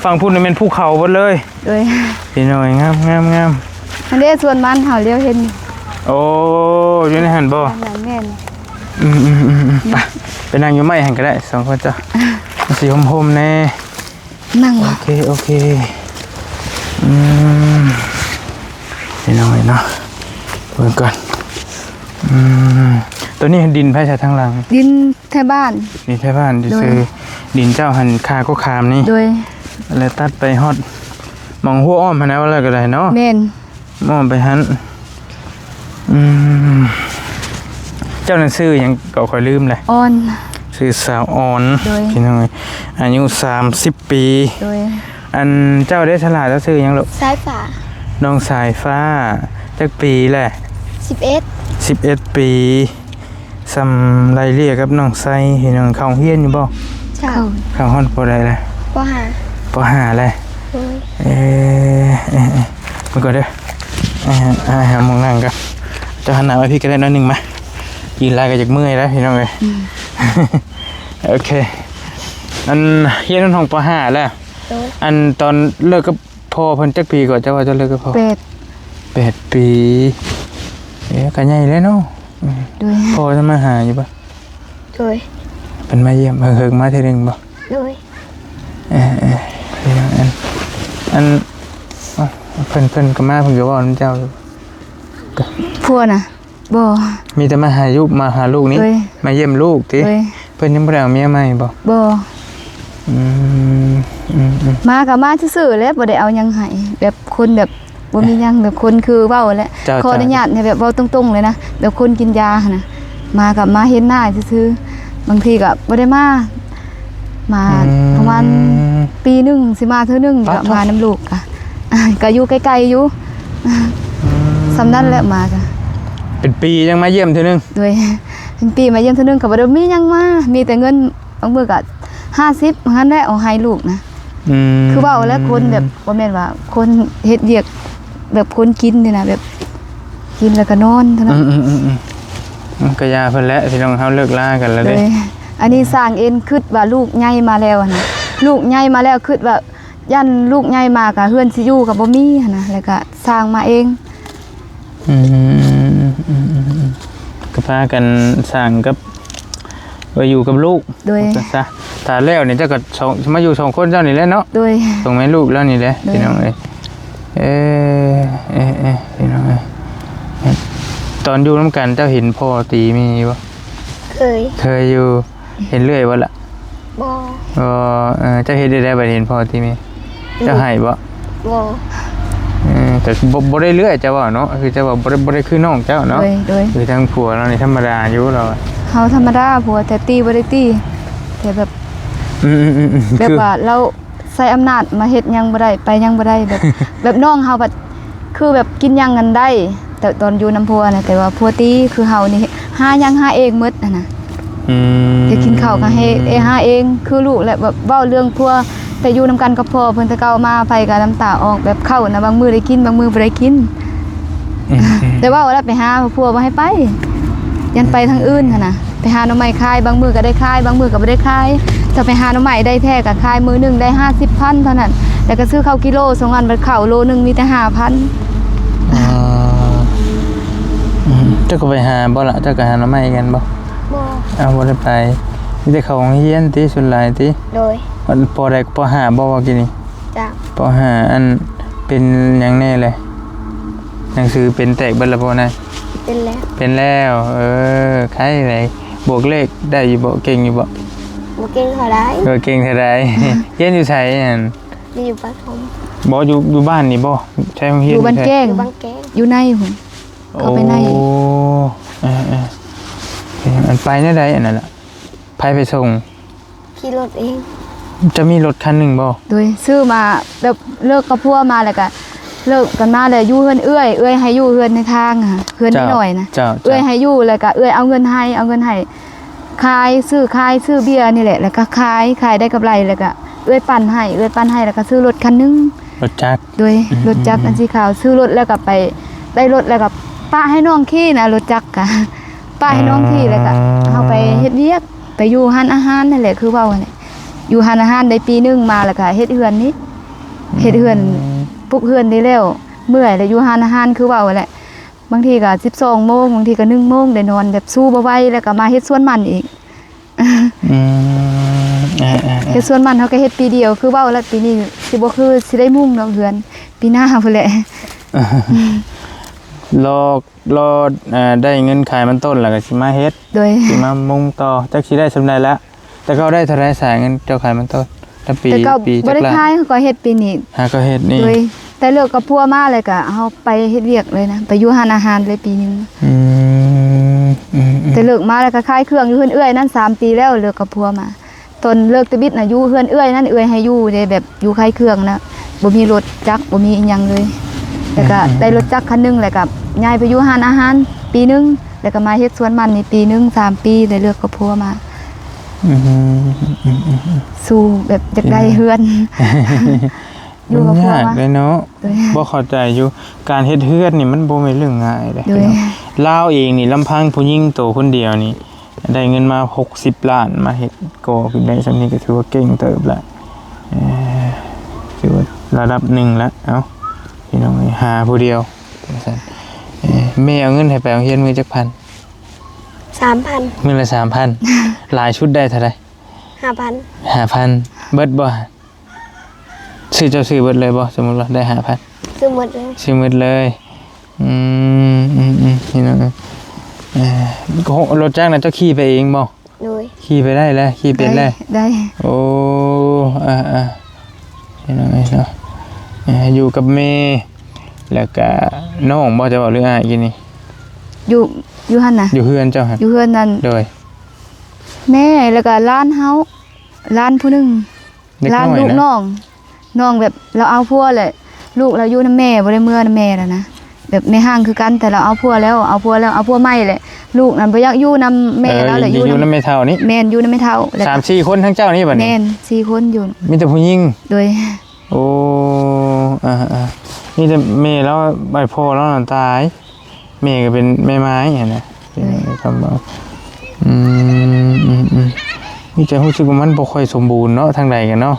ຝັ່ງພຸ້ນນີ້ແມ່ນພູເຂົາເບິດເລີຍ. ໂດຍ. ພີ່ນ້ອງ ງາມໆໆ. ອັນນີ້ສວນມັນເຮົາຫຼຽວເຫັນ. ໂອ້ ຢູ່ໃນຫັ້ນບໍ່? ແມ່ນ. ອືມໆໆໆ ໄປ ໄປນັ່ງຢູ່ໄມ້ຫັ້ນກໍໄດ້ ສອງຄົນເຈົ້າ ມັນຊິຮົ່ມໆແດ່. ນັ່ງ ໂອເຄ ໂອເຄ. ອືມ ພີ່ນ້ອງເອີຍເນາະ ເບິ່ງກ່ອນ. ອືມ ໂຕນີ້ດິນໃຜຊະທາງຫຼັງ? ດິນໄທບ້ານ. ດິນໄທບ້ານ. ໂດຍ. ຊື່ ດິນເຈົ້າຫັ້ນຄາກໍຂາມນີ້. ໂດຍ. ແລ້ວຕັດໄປຮອດໝ່ອງຫົວອ້ອມຫັ້ນນະ ວ່າແລ້ວກໍໄດ້ເນາະ. ແມ່ນ. ມອບໄປຫັ້ນ. ອືມ ເຈົ້ານັ້ນຊື່ຫຍັງກໍຂ້ອຍລືມແຫຼະ. ອອນ. ຊື່ສາວອອນ. ໂດຍ. ພີ່ນ້ອງເອີຍ ອາຍຸສາມສິບປີ. ໂດຍ. ອັນເຈົ້າເດ ສະຫຼາ ເຈົ້າຊື່ຫຍັງລູກ? ສາຍຟ້າ. ນ້ອງສາຍຟ້າ ຈັກປີແຫຼະ? ສິບເອັດ. ສິບເອັດປີ. ສ່ຳໄລ່ເລ່ຍກັບນ້ອງໄຊ ພີ່ນ້ອງ. ເຂົ້າໂຮງຮຽນຢູ່ບໍ່? ເຂົ້າ. ເຂົ້າຮອດ ປ.ໃດລະ? ປ.ຫ້າ. ປ.ຫ້າແລ້ວ. ໂດຍ. ເອີ ເອີ ເອີ ມາກ່ອນເດີ ຫາ ຫາໝ່ອງນັ່ງກ່ອນ. ເຈົ້າຫັນໜ້າມາພີ້ກໍໄດ້ໜ້ອຍໜຶ່ງມາ. ຢືນຫຼາຍກໍຢາກເມື່ອຍແລ້ວ ພີ່ນ້ອງເອີຍ. ອືມ ໂອເຄ. ອັນຮຽນຮອດຫ້ອງ ປ.ຫ້າແລ້ວ? ໂດຍ. ອັນຕອນເລີກກັບ ພໍ່ເພິ່ນຈັກປີກໍ ເຈົ້າວ່າເຈົ້າເລີກກັບພໍ່? ແປດ. ແປດປີ. ເອີ ກໍໃຫຍ່ແລ້ວເນາະ. ອືມ ໂດຍ. ພໍ່ເພິ່ນມາຫາຢູ່ບໍ່? ໂດຍ. ເພິ່ນມາຢ້ຽມ ເຮີກໆມາເທື່ອໜຶ່ງບໍ່? ໂດຍ. ເອີ ເອີ ອັນ ອັນ ເພິ່ນ ເພິ່ນກໍມາ ເພິ່ນກໍເວົ້ານຳເຈົ້າຢູ່. ຜົວນະ? ບໍ່. ມີແຕ່ມາຫາຢູ່ ມາຫາລູກນີ້? ໂດຍ. ມາຢ້ຽມລູກຕິ? ໂດຍ. ເພິ່ນຍັງບໍ່ໄດ້ເອົາເມຍໃໝ່ບໍ່? ບໍ່. ອືມ ອືມໆ ມາກໍມາຊື່ໆແຫຼະ ບໍ່ໄດ້ເອົາຫຍັງໃຫ້ ແບບຄົນແບບບໍ່ມີຫຍັງ ແບບຄົນຄືເວົ້າແຫຼະ. ເຈົ້າ ຂໍອະນຸຍາດໃຫ້ແບບເວົ້າຕົງໆເລີຍນະ ແບບຄົນກິນຢາຫັ້ນນະ ມາກໍມາເຫັນໜ້າຊື່ໆ ບາງທີກໍບໍ່ໄດ້ມາ ມາ ອືມ ປະມານປີໜຶ່ງຊິມາເທື່ອໜຶ່ງ ປາດໂທ ກໍມານຳລູກ ກໍ ກໍຢູ່ໃກ້ໆຢູ່ ອືມ ສ່ຳນັ້ນແຫຼະ ມາກໍ ເປັນປີຍັງມາຢ້ຽມເທື່ອໜຶ່ງ. ໂດຍ. ເປັນປີມາຢ້ຽມເທື່ອໜຶ່ງ ກໍບໍ່ໄດ້ມີຫຍັງມາ ມີແຕ່ເງິນ ບາງມື້ກໍຫ້າສິບຫັ້ນແຫຼະ ເອົາໃຫ້ລູກນະ. ອືມ ຄືເວົ້າແລ້ວ ຄົນແບບ ບໍ່ແມ່ນວ່າຄົນເຮັດວຽກ ແບບຄົນກິນນີ້ນະ ແບບກິນແລ້ວກໍນອນເທົ່ານັ້ນ. ອືມໆໆໆ ມັນກໍຢ່າເພິ່ນແຫຼະ ພີ່ນ້ອງ ເຮົາເລີກລາກັນແລ້ວເດ້. ໂດຍ ອັນນີ້ສ້າງເອງ ຄຶດວ່າລູກໃຫຍ່ມາແລ້ວຫັ້ນນະ ລູກໃຫຍ່ມາແລ້ວ ຄຶດວ່າຢ້ານລູກໃຫຍ່ມາກໍເຮືອນຊິຢູ່ກໍບໍ່ມີຫັ້ນນະ ແລ້ວກໍສ້າງມາເອງ. ອືມ ອືມໆໆ ກໍພາກັນສ້າງກັບ ໄວ້ຢູ່ກັບລູກ. ໂດຍ ວ່າຊັ້ນຊະ ຖ້າແລ້ວນີ້ເຈົ້າກໍສອງ ມາຢູ່ສອງຄົນເຈົ້ານີ້ແຫຼະເນາະ. ໂດຍ ສົ່ງແມ່ລູກແລ້ວນີ້ແຫຼະ. ໂດຍ ພີ່ນ້ອງເອີຍ ເອີ ເອີ ເອີ ພີ່ນ້ອງເອີຍ ຕອນຢູ່ນຳກັນເຈົ້າເຫັນພໍ່ຕີແມ່ຢູ່ບໍ່? ເຄີຍ ເຄີຍຢູ່. ເຫັນເລື້ອຍບໍ່ລະ? ບໍ່ ບໍ່. ເອີ ເຈົ້າເຮັດໄດ້ໃດບັດເຫັນພໍ່ຕີແມ່? ເຈົ້າໃຫ້ບໍ່? ບໍ່. ເອີ ແຕ່ບໍ່ ບໍ່ໄດ້ເລື່ອຍ ເຈົ້າເວົ້າເນາະ ຄືເຈົ້າເວົ້າບໍ່ໄດ້ ບໍ່ໄດ້ຄືນ້ອງເຈົ້າເນາະ. ໂດຍ ໂດຍ ຄືທາງຜົວລາວນີ້ທຳມະດາຢູ່ລາວ. ເຮົາທຳມະດາ ຜົວແຕ່ຕີບໍ່ໄດ້ຕີ ແຕ່ແບບ ອືມໆໆໆ ແບບວ່າລາວໃຊ້ອຳນາດມາເຮັດຫຍັງບໍ່ໄດ້ ໄປຫຍັງບໍ່ໄດ້ ແບບ ແບບນ້ອງເຮົາບັດ ຄືແບບກິນຫຍັງຫັ້ນໄດ້ ແຕ່ຕອນຢູ່ນຳຜົວນະ ແຕ່ວ່າຜົວຕີ ຄືເຮົານີ້ຫາຫຍັງຫາເອງໝົດຫັ້ນນະ. ອືມ ຢາກກິນເຂົ້າກໍໃຫ້ເອ ຫາເອງ ຄືລູກແຫຼະ ແບບເວົ້າເລື່ອງຜົວ ແຕ່ຢູ່ນຳກັນກັບພໍ່ເພິ່ນແຕ່ເກົ່າມາ ໃຜກໍນ້ຳຕາອອກ ແບບເຂົ້ານະ ບາງມື້ໄດ້ກິນ ບາງມື້ບໍ່ໄດ້ກິນ. ອືມໆ ແຕ່ເວົ້າແລ້ວໄປຫາ ຜົວບໍ່ໃຫ້ໄປ ຢ້ານໄປທາງອື່ນຫັ້ນນະ ໄປຫາໜໍ່ໄມ້ຂາຍ ບາງມື້ກໍໄດ້ຂາຍ ບາງມື້ກໍບໍ່ໄດ້ຂາຍ. ຖ້າໄປຫາໜໍ່ໄມ້ໄດ້ແທ້ກໍຂາຍ ມື້ໜຶ່ງໄດ້ຫ້າສິບພັນເທົ່ານັ້ນ ແລ້ວກໍຊື້ເຂົ້າກິໂລ ສອງອັນ ບັດເຂົ້າໂລໜຶ່ງມີແຕ່ຫ້າພັນ. ອໍ ອືມ ເຈົ້າກໍໄປຫາບໍ່ລະ? ເຈົ້າກໍຫາໜໍ່ໄມ້ຄືກັນບໍ່? ບໍ່. ອ້າວ ບໍ່ໄດ້ໄປ ມີແຕ່ເຂົ້າໂຮງຮຽນຕິ ສ່ວນຫຼາຍຕິ? ໂດຍ. ປ.ໃດ ປ.ຫ້າ ບໍ່ ວ່າກີ້ນີ້? ເຈົ້າ. ປ.ຫ້າ ອັນ ເປັນຫຍັງແດ່ແຫຼະ? ໜັງສືເປັນແຕກເບິດແລ້ວບໍ່ນະ? ເປັນແລ້ວ. ເປັນແລ້ວ ເອີ ໄຄແຫຼະ. ບວກເລກໄດ້ຢູ່ບໍ່? ເກັ່ງຢູ່ບໍ່? ບໍ່ເກັ່ງເທົ່າໃດ. ບໍ່ເກັ່ງເທົ່າໃດ. ຮຽນຢູ່ໃສຫັ້ນ? ຢູ່ປະຖົມ. ບໍ່ ຢູ່ ຢູ່ບ້ານນີ້ບໍ່? ໃຊ້ໂຮງຮຽນຢູ່ໃສ? ຢູ່ບ້ານແກ້ງ. ຢູ່ບ້ານແກ້ງ. ຢູ່ໃນພຸ້ນ. ເຂົ້າໄປໃນ. ໂອ້ ເອີໆ ອັນ ໄປແນວໃດອັນນັ້ນລະ? ໃຜໄປສົ່ງ? ຂີ່ລົດເອງ. ເຈົ້າມີລົດຄັນໜຶ່ງບໍ່? ໂດຍ ຊື້ມາແບບເລີກກັບຜົວມາ ແລ້ວກະເລີກກັນມາ ແລ້ວຢູ່ເຮືອນເອື້ອຍ ເອື້ອຍໃຫ້ຢູ່ເຮືອນໃນທາງ ເຮືອນນ້ອຍໆນະ. ເຈົ້າ ເຈົ້າ ເອື້ອຍໃຫ້ຢູ່ ແລ້ວກະເອື້ອຍເອົາເງິນໃຫ້ ເອົາເງິນໃຫ້ຂາຍ ຊື້ຂາຍ ຊື້ເບຍນີ້ແຫຼະ ແລ້ວກະຂາຍ ຂາຍໄດ້ກຳໄລ ແລ້ວກະເອື້ອຍປັ່ນໃຫ້ ເອື້ອຍປັ່ນໃຫ້ ແລ້ວກະຊື້ລົດຄັນໜຶ່ງ ລົດຈັກ. ໂດຍ ອືມ ລົດຈັກ ອືມ ອັນສີຂາວ ຊື້ລົດແລ້ວກະໄປ ໄດ້ລົດແລ້ວກະປະໃຫ້ນ້ອງຂີ່ນະ ລົດຈັກກະ ປະໃຫ້ນ້ອງຂີ່ ແລ້ວກະ ອ່າ ເຮົາໄປເຮັດວຽກ ໄປຢູ່ຮ້ານອາຫານນັ້ນແຫຼະ ຄືເວົ້າຫັ້ນແຫຼະ ຢູ່ຮ້ານອາຫານໄດ້ປີໜຶ່ງ ມາແລ້ວກະເຮັດເຮືອນນີ້ ອືມ ເຮັດເຮືອນ ປຸກເຮືອນນີ້ແລ້ວ ເມື່ອຍແລ້ວ ຢູ່ຮ້ານອາຫານຄືເວົ້າຫັ້ນແຫຼະ ບາງທີກະສິບສອງໂມງ ບາງທີກະໜຶ່ງໂມງ ໄດ້ນອນແບບສູ້ບໍ່ໄຫວ ແລ້ວກະມາເຮັດສວນມັນອີກ. ອືມ ເຮັດສວນມັນເຮົາກໍເຮັດປີດຽວ ຄືເວົ້າແລ້ວ ປີນີ້ຊິບໍ່ຄື ຊິໄດ້ມຸງດອກເຮືອນ ປີໜ້າພຸ້ນແຫຼະ. ລໍ ລໍ ເອີ ໄດ້ເງິນຂາຍມັນຕົ້ນແລ້ວກໍຊິມາເຮັດ. ໂດຍ ຊິມາມຸງຕໍ່ ຈັກຊິໄດ້ສ່ຳໃດລະ. ແຕ່ເກົ່າໄດ້ເທົ່າໃດສາຍເງິນເຈົ້າຂາຍມັນຕົ້ນ? ແຕ່ປີ ແຕ່ເກົ່າ ປີຈັກລ້ານ? ບໍ່ໄດ້ຂາຍ ເຮົາກໍເຮັດປີນີ້. ຫາກໍເຮັດນີ້. ໂດຍ ແຕ່ເລີກກັບຜົວມາແລ້ວກໍເຮົາໄປເຮັດວຽກເລີຍນະ ໄປຢູ່ຮ້ານອາຫານເລີຍປີໜຶ່ງ. ອືມ ອືມໆ ແຕ່ເລີກມາແລ້ວກໍຂາຍເຄື່ອງຢູ່ເຮືອນເອື້ອຍນັ້ນສາມປີແລ້ວ ເລີກກັບຜົວມາ. ຕອນເລີກແຕ່ບິດນະ ຢູ່ເຮືອນເອື້ອຍນັ້ນ ເອື້ອຍໃຫ້ຢູ່ເດ້ ແບບຢູ່ຂາຍເຄື່ອງນະ ບໍ່ມີລົດຈັກ ບໍ່ມີອີ່ຫຍັງເລີຍ ແລ້ວກະ ອືມໆ ໄດ້ລົດຈັກຄັນໜຶ່ງ ແລ້ວກະຍ້າຍໄປຢູ່ຮ້ານອາຫານປີໜຶ່ງ ແລ້ວກະມາເຮັດສວນມັນນີ້ປີໜຶ່ງ ສາມປີ ໄດ້ເລີກກັບຜົວມາ. ອືມ ອືມໆ ສູ້ແບບຢາກໄດ້ເຮືອນ ຢູ່ກັບຜົວມາ ມັນຍາກເດ້ເນາະ. ໂດຍ ບໍ່ເຂົ້າໃຈຢູ່ ການເຮັດເຮືອນນີ້ມັນບໍ່ແມ່ນເລື່ອງງ່າຍເດ້. ໂດຍ ພີ່ນ້ອງ ລາວເອງນີ້ ລຳພັງຜູ້ຍິງໂຕຄົນດຽວນີ້ ໄດ້ເງິນມາຫົກສິບລ້ານ ມາເຮັດກໍ່ຂຶ້ນໄດ້ສ່ຳນີ້ກໍຖືວ່າເກັ່ງເຕີບລະ ເອີ ຖືວ່າລະດັບໜຶ່ງລະ. ເອົ້າ ພີ່ນ້ອງເອີຍ ຫາຜູ້ດຽວ ວ່າຊັ້ນ. ເອີ ແມ່ເອົາເງິນໃຫ້ໄປໂຮງຮຽນມື້ຈັກພັນ? ສາມພັນ. ມື້ລະສາມພັນ. ຫຼາຍສຸດໄດ້ເທົ່າໃດ? ຫ້າພັນ. ຫ້າພັນ ເບິດບໍ່? ຊື້ ເຈົ້າຊື້ເບິດເລີຍບໍ່? ສົມມຸດວ່າໄດ້ຫ້າພັນ ຊື້ໝົດເລີຍ. ຊື້ໝົດເລີຍ. ອືມ ອືມໆ ພີ່ນ້ອງເອີຍ ເອີ ລົດຈັກນະເຈົ້າຂີ່ໄປເອງບໍ່? ໂດຍ ຂີ່ໄປໄດ້ແລ້ວ ຂີ່ເປັນແລ້ວ. ໄດ້ ໄດ້. ໂອ້ ເອີໆ ພີ່ນ້ອງເອີຍເນາະ ເອີ ຢູ່ກັບແມ່ ແລ້ວກະນ້ອງບໍ່ ເຈົ້າເວົ້າ ຫຼືອ້າຍກີ້ນີ້? ຢູ່ ຢູ່ຫັ້ນນະ ຢູ່ເຮືອນເຈົ້າຫັ້ນ. ຢູ່ເຮືອນນັ້ນ. ໂດຍ ແມ່ ແລ້ວກະຫຼານເຮົາ ຫຼານຜູ້ໜຶ່ງ ເດັກນ້ອຍນະ ຫຼານລູກນ້ອງ ນ້ອງແບບລາວເອົາຜົວແຫຼະ ລູກລາວຢູ່ນຳແມ່ ບໍ່ໄດ້ເມືອນຳແມ່ແລ້ວນະ. ແບບແມ່ຮ້າງຄືກັນ ແຕ່ລາວເອົາຜົວແລ້ວ ເອົາຜົວແລ້ວ ເອົາຜົວໃໝ່ແຫຼະ ລູກນັ້ນບໍ່ຢາກຢູ່ນຳແມ່ລາວແຫຼະ ຢູ່ນຳ ຢູ່ນຳແມ່ເຖົ້ານີ້ ແມ່ນ ຢູ່ນຳແມ່ເຖົ້າ ສາມສີ່ຄົນທັງເຈົ້ານີ້ບັດນີ້ ແມ່ນ ສີ່ຄົນຢູ່ ມີແຕ່ຜູ້ຍິງ ໂດຍ ໂອ້ ອ່າໆ ມີແຕ່ແມ່ລາວ ອ້າຍພໍ່ລາວນັ້ນຕາຍ ແມ່ກໍເປັນແມ່ໝ້າຍຫັ້ນນະ ເປັນ ເອີ ຄຳວ່າ ອືມ ອືມ ອືມ ມີແຕ່ຮູ້ສຶກວ່າມັນບໍ່ຄ່ອຍສົມບູນເນາະ ທາງໃດກັນເນາະ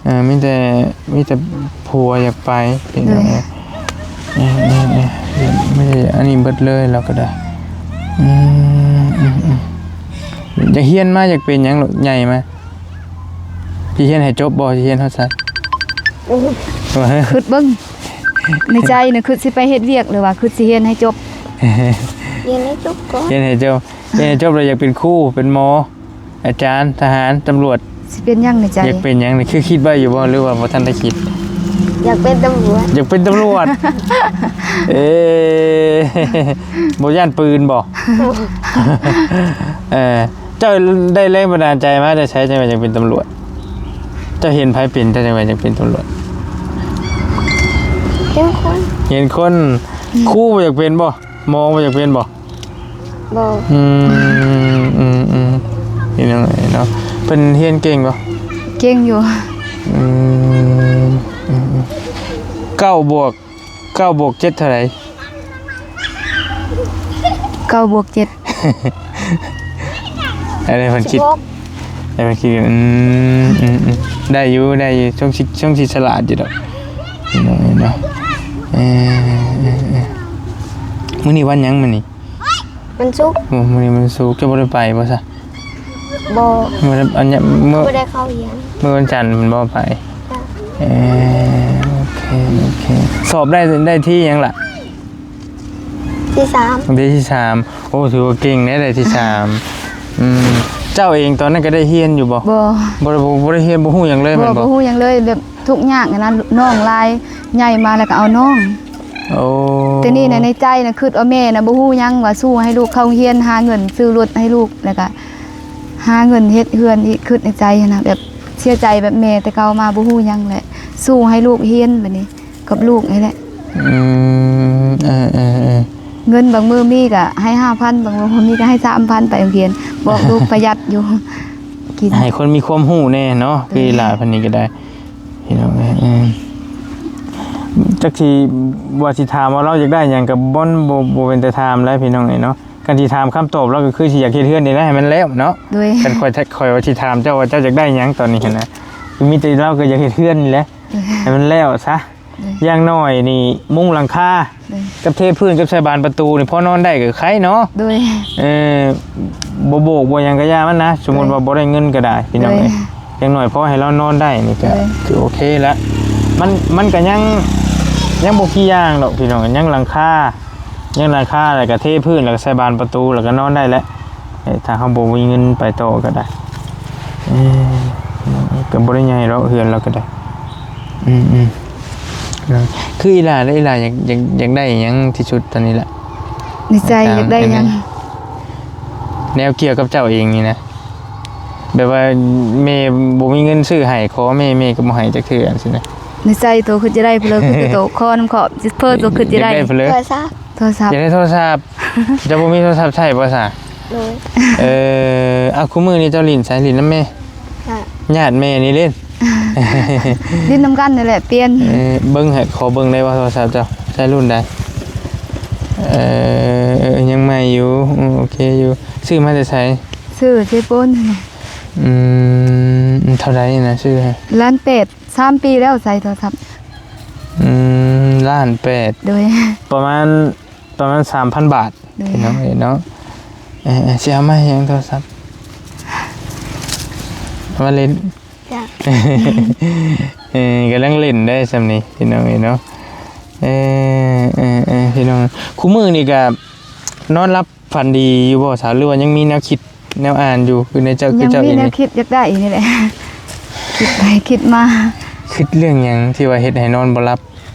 ເອີ ມີແຕ່ ມີແຕ່ຜົວຢາກໄປ ເອີ ເອີ ເອີ ເອີ ອັນນີ້ເບິດເລີຍ ລາວກໍໄດ້ ອືມ ອືມ ອືມ ຢາກຮຽນມາ ຢາກເປັນຫຍັງ ໃຫຍ່ມາ ຊິຮຽນໃຫ້ຈົບບໍ່? ຊິຮຽນຮອດໃສ? ຄິດເບິ່ງ ໃນໃຈນະ ຄິດຊິໄປເຮັດວຽກ ຫຼືວ່າຄິດຊິຮຽນໃຫ້ຈົບ? ຮຽນໃຫ້ຈົບກ່ອນ ຮຽນໃຫ້ຈົບ ຮຽນໃຫ້ຈົບແລ້ວຢາກເປັນຄູ ເປັນໝໍ ອາຈານ ທະຫານ ຕຳຫຼວດ ຊິເປັນຫຍັງໃນໃຈ? ຢາກເປັນຫຍັງ? ຄືຄິດໄວ້ຢູ່ບໍ່ ຫຼືວ່າບໍ່ທັນໄດ້ຄິດ? ຢາກເປັນຕຳຫຼວດ ຢາກເປັນຕຳຫຼວດ ເອີ ບໍ່ຢ້ານປືນບໍ່? ເອີ ເຈົ້າໄດ້ແຮງບັນດານໃຈມາແຕ່ໃສ ຈັ່ງວ່າຢາກເປັນຕຳຫຼວດ? ເຈົ້າເຫັນໃຜເປັນ ເຈົ້າຈັ່ງວ່າຢາກເປັນຕຳຫຼວດ? ເຫັນຄົນ ເຫັນຄົນ ອືມ ຄູບໍ່ຢາກເປັນບໍ່? ໝໍບໍ່ຢາກເປັນບໍ່? ບໍ່ ອືມ ອືມ ອືມ ເປັນຫຍັງເນາະ ເພິ່ນຮຽນເກັ່ງບໍ່? ເກັ່ງຢູ່ ອືມ ອືມ ເກົ້າບວກ ເກົ້າບວກເຈັດເທົ່າໃດ? ເກົ້າບວກເຈັດ ອັນນີ້ເພິ່ນຄິດ ສິບຫົກ ອັນນີ້ເພິ່ນຄິດ ອືມ ອືມ ອືມ ໄດ້ຢູ່ ໄດ້ຢູ່ ຊ່ວງຊິ ຊ່ວງຊິສະຫຼາດຢູ່ດອກ ເນາະ ເນາະ ເອີ ເອີ ເອີ ມື້ນີ້ວັນຫຍັງ? ມື້ນີ້ ວັນສຸກ ໂອ້ ມື້ນີ້ວັນສຸກ ເຈົ້າບໍ່ໄດ້ໄປບໍ່ຊະ? ບໍ່ ບໍ່ໄດ້ ອັນນີ້ ມື້ ບໍ່ໄດ້ເຂົ້າຮຽນ ມື້ວັນຈັນແມ່ນບໍ່ໄປ? ເອີ ໂອເຄ ໂອເຄ ສອບໄດ້ ໄດ້ທີຫຍັງລະ? ທີສາມ ໄດ້ທີສາມ ໂອ້ ຖືວ່າເກັ່ງເດ້ ໄດ້ທີສາມ ອືມ ເຈົ້າເອງຕອນນັ້ນກໍໄດ້ຮຽນຢູ່ບໍ່? ບໍ່ ບໍ່ໄດ້ ບໍ່ ບໍ່ໄດ້ຮຽນ ບໍ່ຮູ້ຫຍັງເລີຍແມ່ນບໍ່? ບໍ່ ບໍ່ຮູ້ຫຍັງເລີຍ ແບບ ທຸກຍາກຫັ້ນນະ ນ້ອງຫຼາຍ ໃຫຍ່ມາແລ້ວກໍເອົານ້ອງ ໂອ້ ແຕ່ນີ້ນະ ໃນໃຈນະ ຄິດວ່າແມ່ນະ ບໍ່ຮູ້ຫຍັງ ວ່າສູ້ໃຫ້ລູກເຂົ້າໂຮງຮຽນ ຫາເງິນຊື້ລົດໃຫ້ລູກ ແລ້ວກໍຫາເງິນເຮັດເຮືອນອີກ ຄິດໃນໃຈຫັ້ນນະ ແບບເສຍໃຈ ແບບແມ່ແຕ່ເກົ່າມາບໍ່ຮູ້ຫຍັງແຫຼະ ສູ້ໃຫ້ລູກຮຽນ ບາດນີ້ກັບລູກນີ້ແຫຼະ ອືມ ເອີໆໆ ເງິນບາງມື້ມີກໍໃຫ້ຫ້າພັນ ບາງມື້ບໍ່ມີກໍໃຫ້ສາມພັນ ໄປໂຮງຮຽນ ບອກລູກປະຢັດຢູ່ ກິນ ໃຫ້ຄົນມີຄວາມຮູ້ແດ່ເນາະ ໂດຍ ຄືຫຼາຍປານນີ້ກໍໄດ້ ພີ່ນ້ອງເອີຍ ເອີ ຈັກຊິວ່າຊິຖາມວ່າລາວຢາກໄດ້ຫຍັງ ກໍບໍ່ ບໍ່ ບໍ່ເປັນຕາຖາມແລ້ວ ພີ່ນ້ອງເອີຍເນາະ ຄັນຊິຖາມຄຳຕອບລາວ ກໍຄືຊິຢາກເຮັດເຮືອນນີ້ແຫຼະ ໃຫ້ມັນແລ້ວເນາະ ໂດຍ ຄັນຂ້ອຍ ຂ້ອຍວ່າຊິຖາມເຈົ້າວ່າເຈົ້າຢາກໄດ້ຫຍັງຕອນນີ້ຫັ້ນນະ ມີແຕ່ລາວກໍຢາກເຮັດເຮືອນນີ້ແຫຼະ ໂດຍ ໃຫ້ມັນແລ້ວຊະ ໂດຍ ຢ່າງໜ້ອຍນີ້ມຸງຫຼັງຄາ ໂດຍ ກັບເທພື້ນ ກັບໃສ່ບານປະຕູນີ້ ພໍນອນໄດ້ກໍໄຄເນາະ ໂດຍ ເອີ ບໍ່ໂບກບໍ່ຫຍັງກໍຢ່າມັນນະ ສົມມຸດວ່າບໍ່ໄດ້ເງິນກໍໄດ້ ພີ່ນ້ອງເອີຍ ໂດຍ ຢ່າງໜ້ອຍພໍໃຫ້ລາວນອນໄດ້ນີ້ກໍ ໂດຍ ຖືໂອເຄລະ ມັນ ມັນກໍຍັງ ຍັງບໍ່ກີ່ຢ່າງດອກ ພີ່ນ້ອງ ຍັງຫຼັງຄາ ຍັງຫຼັງຄາ ແລ້ວກໍເທພື້ນ ແລ້ວກໍໃສ່ບານປະຕູ ແລ້ວກໍນອນໄດ້ແຫຼະ ເອີ ຖ້າເຮົາບໍ່ມີເງິນໄປຕໍ່ກໍໄດ້ ເອີ ກໍບໍ່ໄດ້ໃຫຍ່ດອກ ເຮືອນລາວກໍໄດ້ ອືມໆ ເນາະ ຄືອີ່ຫຼ້າເດ້ ອີ່ຫຼ້າຢາກ ຢາກ ຢາກໄດ້ຫຍັງທີ່ສຸດຕອນນີ້ລະ? ໃນໃຈຢາກໄດ້ຫຍັງ? ແນວກ່ຽວກັບເຈົ້າເອງນີ້ນະ ແບບວ່າແມ່ບໍ່ມີເງິນຊື້ໃຫ້ ຂໍແມ່ ແມ່ກໍບໍ່ໃຫ້ຈັກເທື່ອ ຈັ່ງຊີ້ນະ ໃນໃຈໂຕຄິດຈະໄດ້ເພີ້ ຄືໂຕຂໍນຳຂອບເພີ້ ໂຕຄິດຈະໄດ້ ຢາກໄດ້ເພີ້ ໂທລະສັບ ໂທລະສັບ ຢາກໄດ້ໂທລະສັບ ເຈົ້າບໍ່ມີໂທລະສັບໃຊ້ບໍ່ຊະ? ໂດຍ ເອີ ເອົາ ຄູ່ມື້ນີ້ເຈົ້າຫຼິ້ນໃສ? ຫຼິ້ນນຳແມ່ ຍາດແມ່ນີ້ຫຼິ້ນ ຫຼິ້ນນຳກັນນີ້ແຫຼະ ປ່ຽນ ເອີ ເບິ່ງໃຫ້ ຂໍເບິ່ງໄດ້ບໍ່ໂທລະສັບເຈົ້າ ໃຊ້ລຸ້ນໃດ? ເອີ ເອີ ຍັງໃໝ່ຢູ່ ໂອເຄຢູ່ ຊື້ມາແຕ່ໃສ? ຊື້ເຈໂປນ ອືມ ເທົ່າໃດນະຊື້? ລ້ານແປດ ສາມປີແລ້ວໃຊ້ໂທລະສັບ ອືມ ລ້ານແປດ ໂດຍ ປະມານ ປະມານສາມພັນບາດ ໂດຍ ພີ່ນ້ອງເອີຍເນາະ ເອີ ຊິເອົາມາຫຍັງໂທລະສັບ? ເອົາມາຫຼິ້ນ ຈ້ະ ເອີ ກຳລັງຫຼິ້ນໄດ້ຊ່ຳນີ້ ພີ່ນ້ອງເອີຍເນາະ ເອີ ເອີ ເອີ ພີ່ນ້ອງ ຄູ່ມື້ນີ້ກະນອນຫຼັບຝັນດີຢູ່ບໍ່ສາວ ຫຼືວ່າຍັງມີແນວຄິດ ແນວອ່ານຢູ່ ຄືໃນເຈົ້າ ຄືເຈົ້າເອງ ຍັງມີແນວຄິດຢາກໄດ້ນີ້ແຫຼະ ຄິດໄປຄິດມາ ຄິດເລື່ອງຫຍັງທີ່ວ່າເຮັດໃຫ້ນອນບໍ່ຫຼັບ?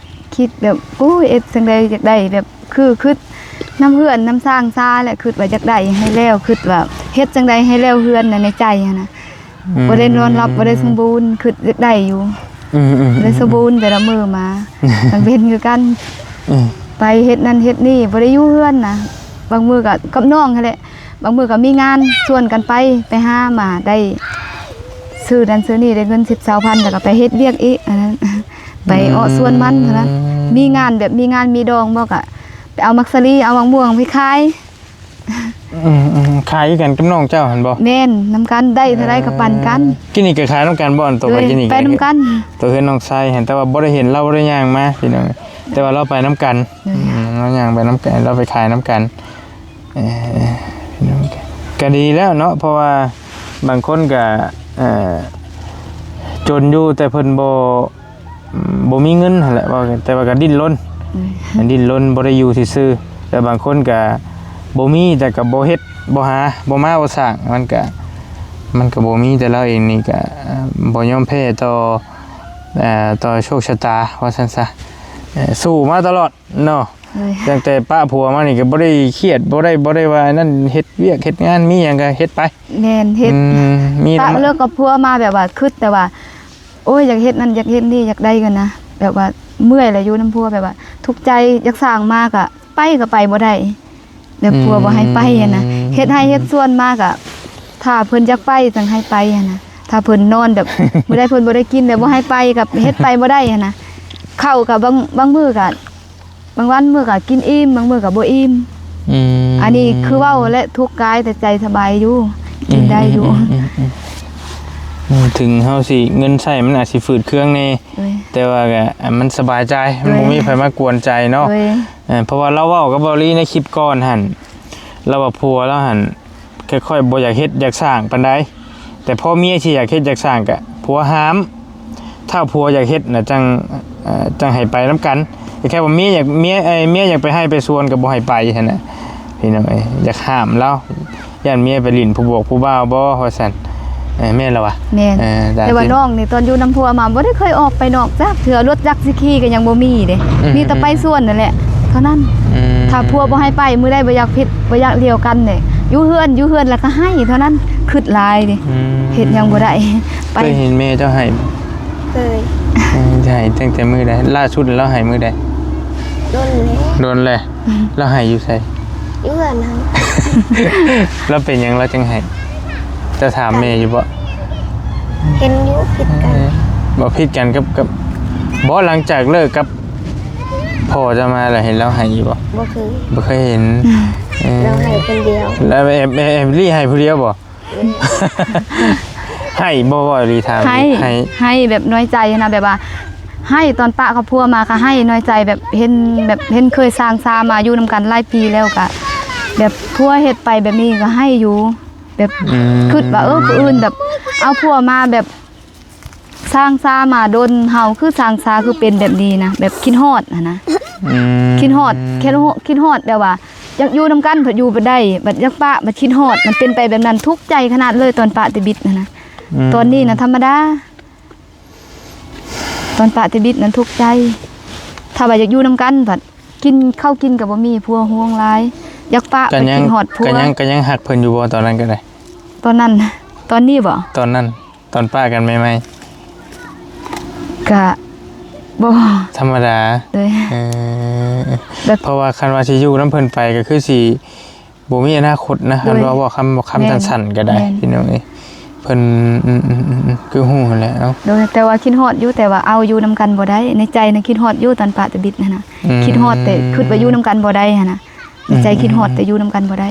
ຄິດແບບ ໂອ້ຍ ເຮັດຈັ່ງໃດຢາກໄດ້ແບບ ຄືຄິດນຳເຮືອນນຳຊານຊາແຫຼະ ຄິດວ່າຢາກໄດ້ໃຫ້ແລ້ວ ຄິດວ່າເຮັດຈັ່ງໃດໃຫ້ແລ້ວເຮືອນນະ ໃນໃຈຫັ້ນນະ ອືມ ບໍ່ໄດ້ນອນຫຼັບ ອືມ ບໍ່ໄດ້ສົມບູນ ຄິດຢາກໄດ້ຢູ່ ອືມໆໆ ບໍ່ໄດ້ສົມບູນແຕ່ລະມື້ມາ ກາງເວັນຄືກັນ ອືມ ໄປເຮັດນັ້ນເຮັດນີ້ ບໍ່ໄດ້ຢູ່ເຮືອນນະ. ບາງມື້ກໍກັບນ້ອງຫັ້ນແຫຼະ ບາງມື້ກໍມີງານຊວນກັນໄປ ໄປຫາມາໄດ້ຊື້ນັ້ນຊື້ນີ້ ໄດ້ເງິນສິບຊາວພັນ ແລ້ວກໍໄປເຮັດວຽກອີກ ອັນນັ້ນ ໄປເອາະສວນມັນເທົ່ານັ້ນ. ອືມ ມີງານແບບມີງານມີດອງບໍ່ ກໍໄປເອົາໝາກສາລີ ເອົາໝາກມ່ວງໄປຂາຍ. ອືມໆ ຂາຍຄືກັນກັບນ້ອງເຈົ້າຫັ້ນບໍ່? ແມ່ນ ນຳກັນ ໄດ້ເທົ່າໃດກໍປັນກັນ. ເອີ ກິນນີ້ກໍຂາຍນຳກັນບໍ່? ອັນໂຕໄປກິນນີ້ ໂດຍ ໄປນຳກັນ ໂຕເຮືອນນ້ອງຊາຍຫັ້ນ ແຕ່ວ່າບໍ່ໄດ້ເຫັນລາວ ບໍ່ໄດ້ຍ່າງມາພີ່ນ້ອງ ແຕ່ວ່າລາວໄປນຳກັນ. ໂດຍ ອືມ ລາວຍ່າງໄປນຳກັນ ລາວໄປຂາຍນຳກັນ. ເອີ ພີ່ນ້ອງ ກໍດີແລ້ວເນາະ ເພາະວ່າບາງຄົນກໍ ເອີ ຈົນຢູ່ ແຕ່ເພິ່ນບໍ່ ອືມ ບໍ່ມີເງິນຫັ້ນແຫຼະ ວ່າ ແຕ່ວ່າກໍດີ້ນລົນ ອືມ ດີ້ນລົນ ບໍ່ໄດ້ຢູ່ຊື່ໆ. ແຕ່ບາງຄົນກໍບໍ່ມີ ແຕ່ກໍບໍ່ເຮັດ ບໍ່ຫາ ບໍ່ມາ ບໍ່ສ້າງ ມັນກໍ ມັນກໍບໍ່ມີ. ແຕ່ລາວເອງນີ້ກໍ ເອີ ບໍ່ຍອມແພ້ຕໍ່ ເອີ ຕໍ່ໂຊກຊະຕາ ວ່າຊັ້ນຊະ ເອີ ສູ້ມາຕະຫຼອດເນາະ. ໂດຍ ຕັ້ງແຕ່ປະຜົວມານີ້ກໍບໍ່ໄດ້ຄຽດ ບໍ່ໄດ້ ບໍ່ໄດ້ວ່າອັນນັ້ນ ເຮັດວຽກເຮັດງານ ມີຫຍັງກໍເຮັດໄປ. ແມ່ນ ເຮັດ ອືມ ມີ ປະ ແລ້ວກໍຜົວມາ ແບບວ່າຄິດແຕ່ວ່າ ໂອ້ຍ ຢາກເຮັດນັ້ນ ຢາກເຮັດນີ້ ຢາກໄດ້ເງິນນະ ແບບວ່າເມື່ອຍແຫຼະ ຢູ່ນຳຜົວ ແບບວ່າທຸກໃຈ ຢາກສ້າງມາກະໄປ ກະໄປບໍ່ໄດ້ ແບບ ອືມ ຜົວບໍ່ໃຫ້ໄປຫັ້ນນະ. ເຮັດໄຮ່ເຮັດສວນມາກະ ຖ້າເພິ່ນຢາກໄປຈັ່ງໃຫ້ໄປຫັ້ນນະ. ຖ້າເພິ່ນນອນແບບ ມື້ໃດເພິ່ນບໍ່ໄດ້ກິນ ແບບບໍ່ໃຫ້ໄປ ກະເຮັດໄປບໍ່ໄດ້ຫັ້ນນະ. ເຂົ້າກະບາງ ບາງມື້ກະ ບາງວັນມື້ກໍກິນອີ່ມ ບາງມື້ກໍບໍ່ອີ່ມ. ອືມ ອັນນີ້ຄືເວົ້າແຫຼະ ທຸກກາຍ ແຕ່ໃຈສະບາຍຢູ່ ກິນໄດ້ຢູ່. ອືມໆໆໆ ເຖິງເຮົາຊິເງິນໃຊ້ມັນອາດຊິຝືດເຄືອງແດ່ ໂດຍ ແຕ່ວ່າກໍ ມັນສະບາຍໃຈ ໂດຍ ມັນບໍ່ມີໃຜມາກວນໃຈເນາະ. ໂດຍ ເອີ ເພາະວ່າລາວເວົ້າກັບເບົາລີໃນຄລິບກ່ອນຫັ້ນ ລາວວ່າຜົວລາວຫັ້ນ ຄ່ອຍໆ ບໍ່ຢາກເຮັດຢາກສ້າງປານໃດ ແຕ່ພໍເມຍຊິຢາກເຮັດຢາກສ້າງກະຜົວຫ້າມ. ຖ້າຜົວຢາກເຮັດນະ ຈັ່ງ ເອີ ຈັ່ງໃຫ້ໄປນຳກັນ. ແຕ່ແຄ່ວ່າເມຍຢາກ ເມຍ ເອີ ເມຍຢາກໄປໄຮ່ໄປສວນກໍບໍ່ໃຫ້ໄປຫັ້ນນະ ພີ່ນ້ອງເອີຍ. ຢາກຫ້າມລາວ ຢ້ານເມຍໄປຫຼິ້ນຜູ້ບວກຜູ້ບ່າວບໍ່ ວ່າຊັ້ນ. ເອີ ແມ່ນລະວະ? ແມ່ນ ເອີ ແຕ່ວ່ານ້ອງນີ້ຕອນຢູ່ນຳຜົວມາບໍ່ໄດ້ເຄີຍອອກໄປນອກຈັກເທື່ອ ລົດຈັກຊິຂີ່ກໍຍັງບໍ່ມີເດ້. ອືມ ມີແຕ່ໄປສວນນັ້ນແຫຼະເທົ່ານັ້ນ. ອືມ ຖ້າຜົວບໍ່ໃຫ້ໄປ ມື້ໃດບໍ່ຢາກຜິດ ບໍ່ຢາກຫຼຽວກັນເດ້ ຢູ່ເຮືອນ ຢູ່ເຮືອນແລ້ວກໍໄຫ້ເທົ່ານັ້ນ ຄຶດຫຼາຍເດ້. ອືມ ເຮັດຫຍັງບໍ່ໄດ້. ໄປ ເຄີຍເຫັນແມ່ເຈົ້າໄຫ້ບໍ່? ເຄີຍ. ເອີ ໄຫ້ຕັ້ງແຕ່ມື້ໃດ? ລ່າສຸດລາວໄຫ້ມື້ໃດ? ດົນແລ້ວ. ດົນແລ້ວ. ລາວໄຫ້ຢູ່ໃສ? ຢູ່ເຮືອນຫັ້ນ. ລາວເປັນຫຍັງລາວຈຶ່ງໄຫ້? ເຈົ້າຖາມແມ່ຢູ່ບໍ່? ເຫັນຢູ່ຜິດກັນ. ເອີ ບໍ່ຜິດກັນກັບ ກັບ ບໍ່ ຫຼັງຈາກເລີກກັບພໍ່ເຈົ້າມາແລ້ວ ເຫັນລາວໄຫ້ຢູ່ບໍ່? ບໍ່ເຄີຍ. ບໍ່ເຄີຍເຫັນ. ເອີ ລາວໄຫ້ຄົນດຽວ. ແລ້ວແອບ ແອບ ແອບລີ້ໄຫ້ຜູ້ດຽວບໍ່? ເອີ ໄຫ້ບໍ່ ເວົ້າອີ່ຫຼີ ຖາມ ໄຫ້ ໄຫ້ ໄຫ້ແບບນ້ອຍໃຈຫັ້ນນະ ແບບວ່າໄຫ້ຕອນປະກັບຜົວມາກໍໄຫ້ນ້ອຍໃຈ ແບບເຫັນ ແບບເຫັນເຄີຍສ້າງສາມາຢູ່ນຳກັນຫຼາຍປີແລ້ວ ກໍແບບຜົວເຮັດໄປແບບນີ້ກໍໄຫ້ຢູ່ ແບບ ອືມ ຄິດວ່າ ເອີ ຜູ້ອື່ນແບບເອົາຜົວມາແບບ ສ້າງສາມາດົນ ເຮົາຄືສ້າງສາຄືເປັນແບບນີ້ນະ ແບບຄິດຮອດຫັ້ນນະ. ອືມ ຄິດຮອດ ຄິດຮອດ ຄິດຮອດແບບວ່າຢາກຢູ່ນຳກັນ ພັດຢູ່ບໍ່ໄດ້ ບັດຢາກປະ ບັດຄິດຮອດ ມັນເປັນໄປແບບນັ້ນ. ທຸກໃຈຂະໜາດເລີຍຕອນປະແຕ່ບິດຫັ້ນນະ. ອືມ ຕອນນີ້ນະທຳມະດາ ຕອນປະແຕ່ບິດນັ້ນທຸກໃຈ. ຖ້າວ່າຢາກຢູ່ນຳກັນ ບັດກິນ ເຂົ້າກິນກໍບໍ່ມີ ຜົວຫ່ວງຫຼາຍ ຢາກປະ ກໍຍັງ ບັດຄິດຮອດຜົວ ກໍຍັງ ກໍຍັງຮັກເພິ່ນຢູ່ບໍ່ຕອນນັ້ນກໍໄດ້? ຕອນນັ້ນ ຕອນນີ້ບໍ່? ຕອນນັ້ນ ຕອນປະກັນໃໝ່ໆ ກະບໍ່ ທຳມະດາ. ໂດຍ ເອີ ແບບ ເພາະວ່າຄັນວ່າຊິຢູ່ນຳເພິ່ນໄປກໍຄືຊິບໍ່ມີອະນາຄົດນະ. ໂດຍ ຄັນວ່າເວົ້າຄຳ ເວົ້າຄຳ ແມ່ນ ສັ້ນໆກໍໄດ້ ແມ່ນ ພີ່ນ້ອງເອີຍ. ເພິ່ນ ອືມໆໆ ຄືຮູ້ຫັ້ນແຫຼະ. ເອົ້າ ໂດຍ ແຕ່ວ່າຄິດຮອດຢູ່ ແຕ່ວ່າເອົາຢູ່ນຳກັນບໍ່ໄດ້ ໃນໃຈນະຄິດຮອດຢູ່ຕອນປະແຕ່ບິດຫັ້ນນະ. ອືມ ຄິດຮອດ ແຕ່ຄິດວ່າຢູ່ນຳກັນບໍ່ໄດ້ຫັ້ນນະ. ໃນໃຈຄິດຮອດ ອືມ ແຕ່ຢູ່ນຳກັນບໍ່ໄດ້.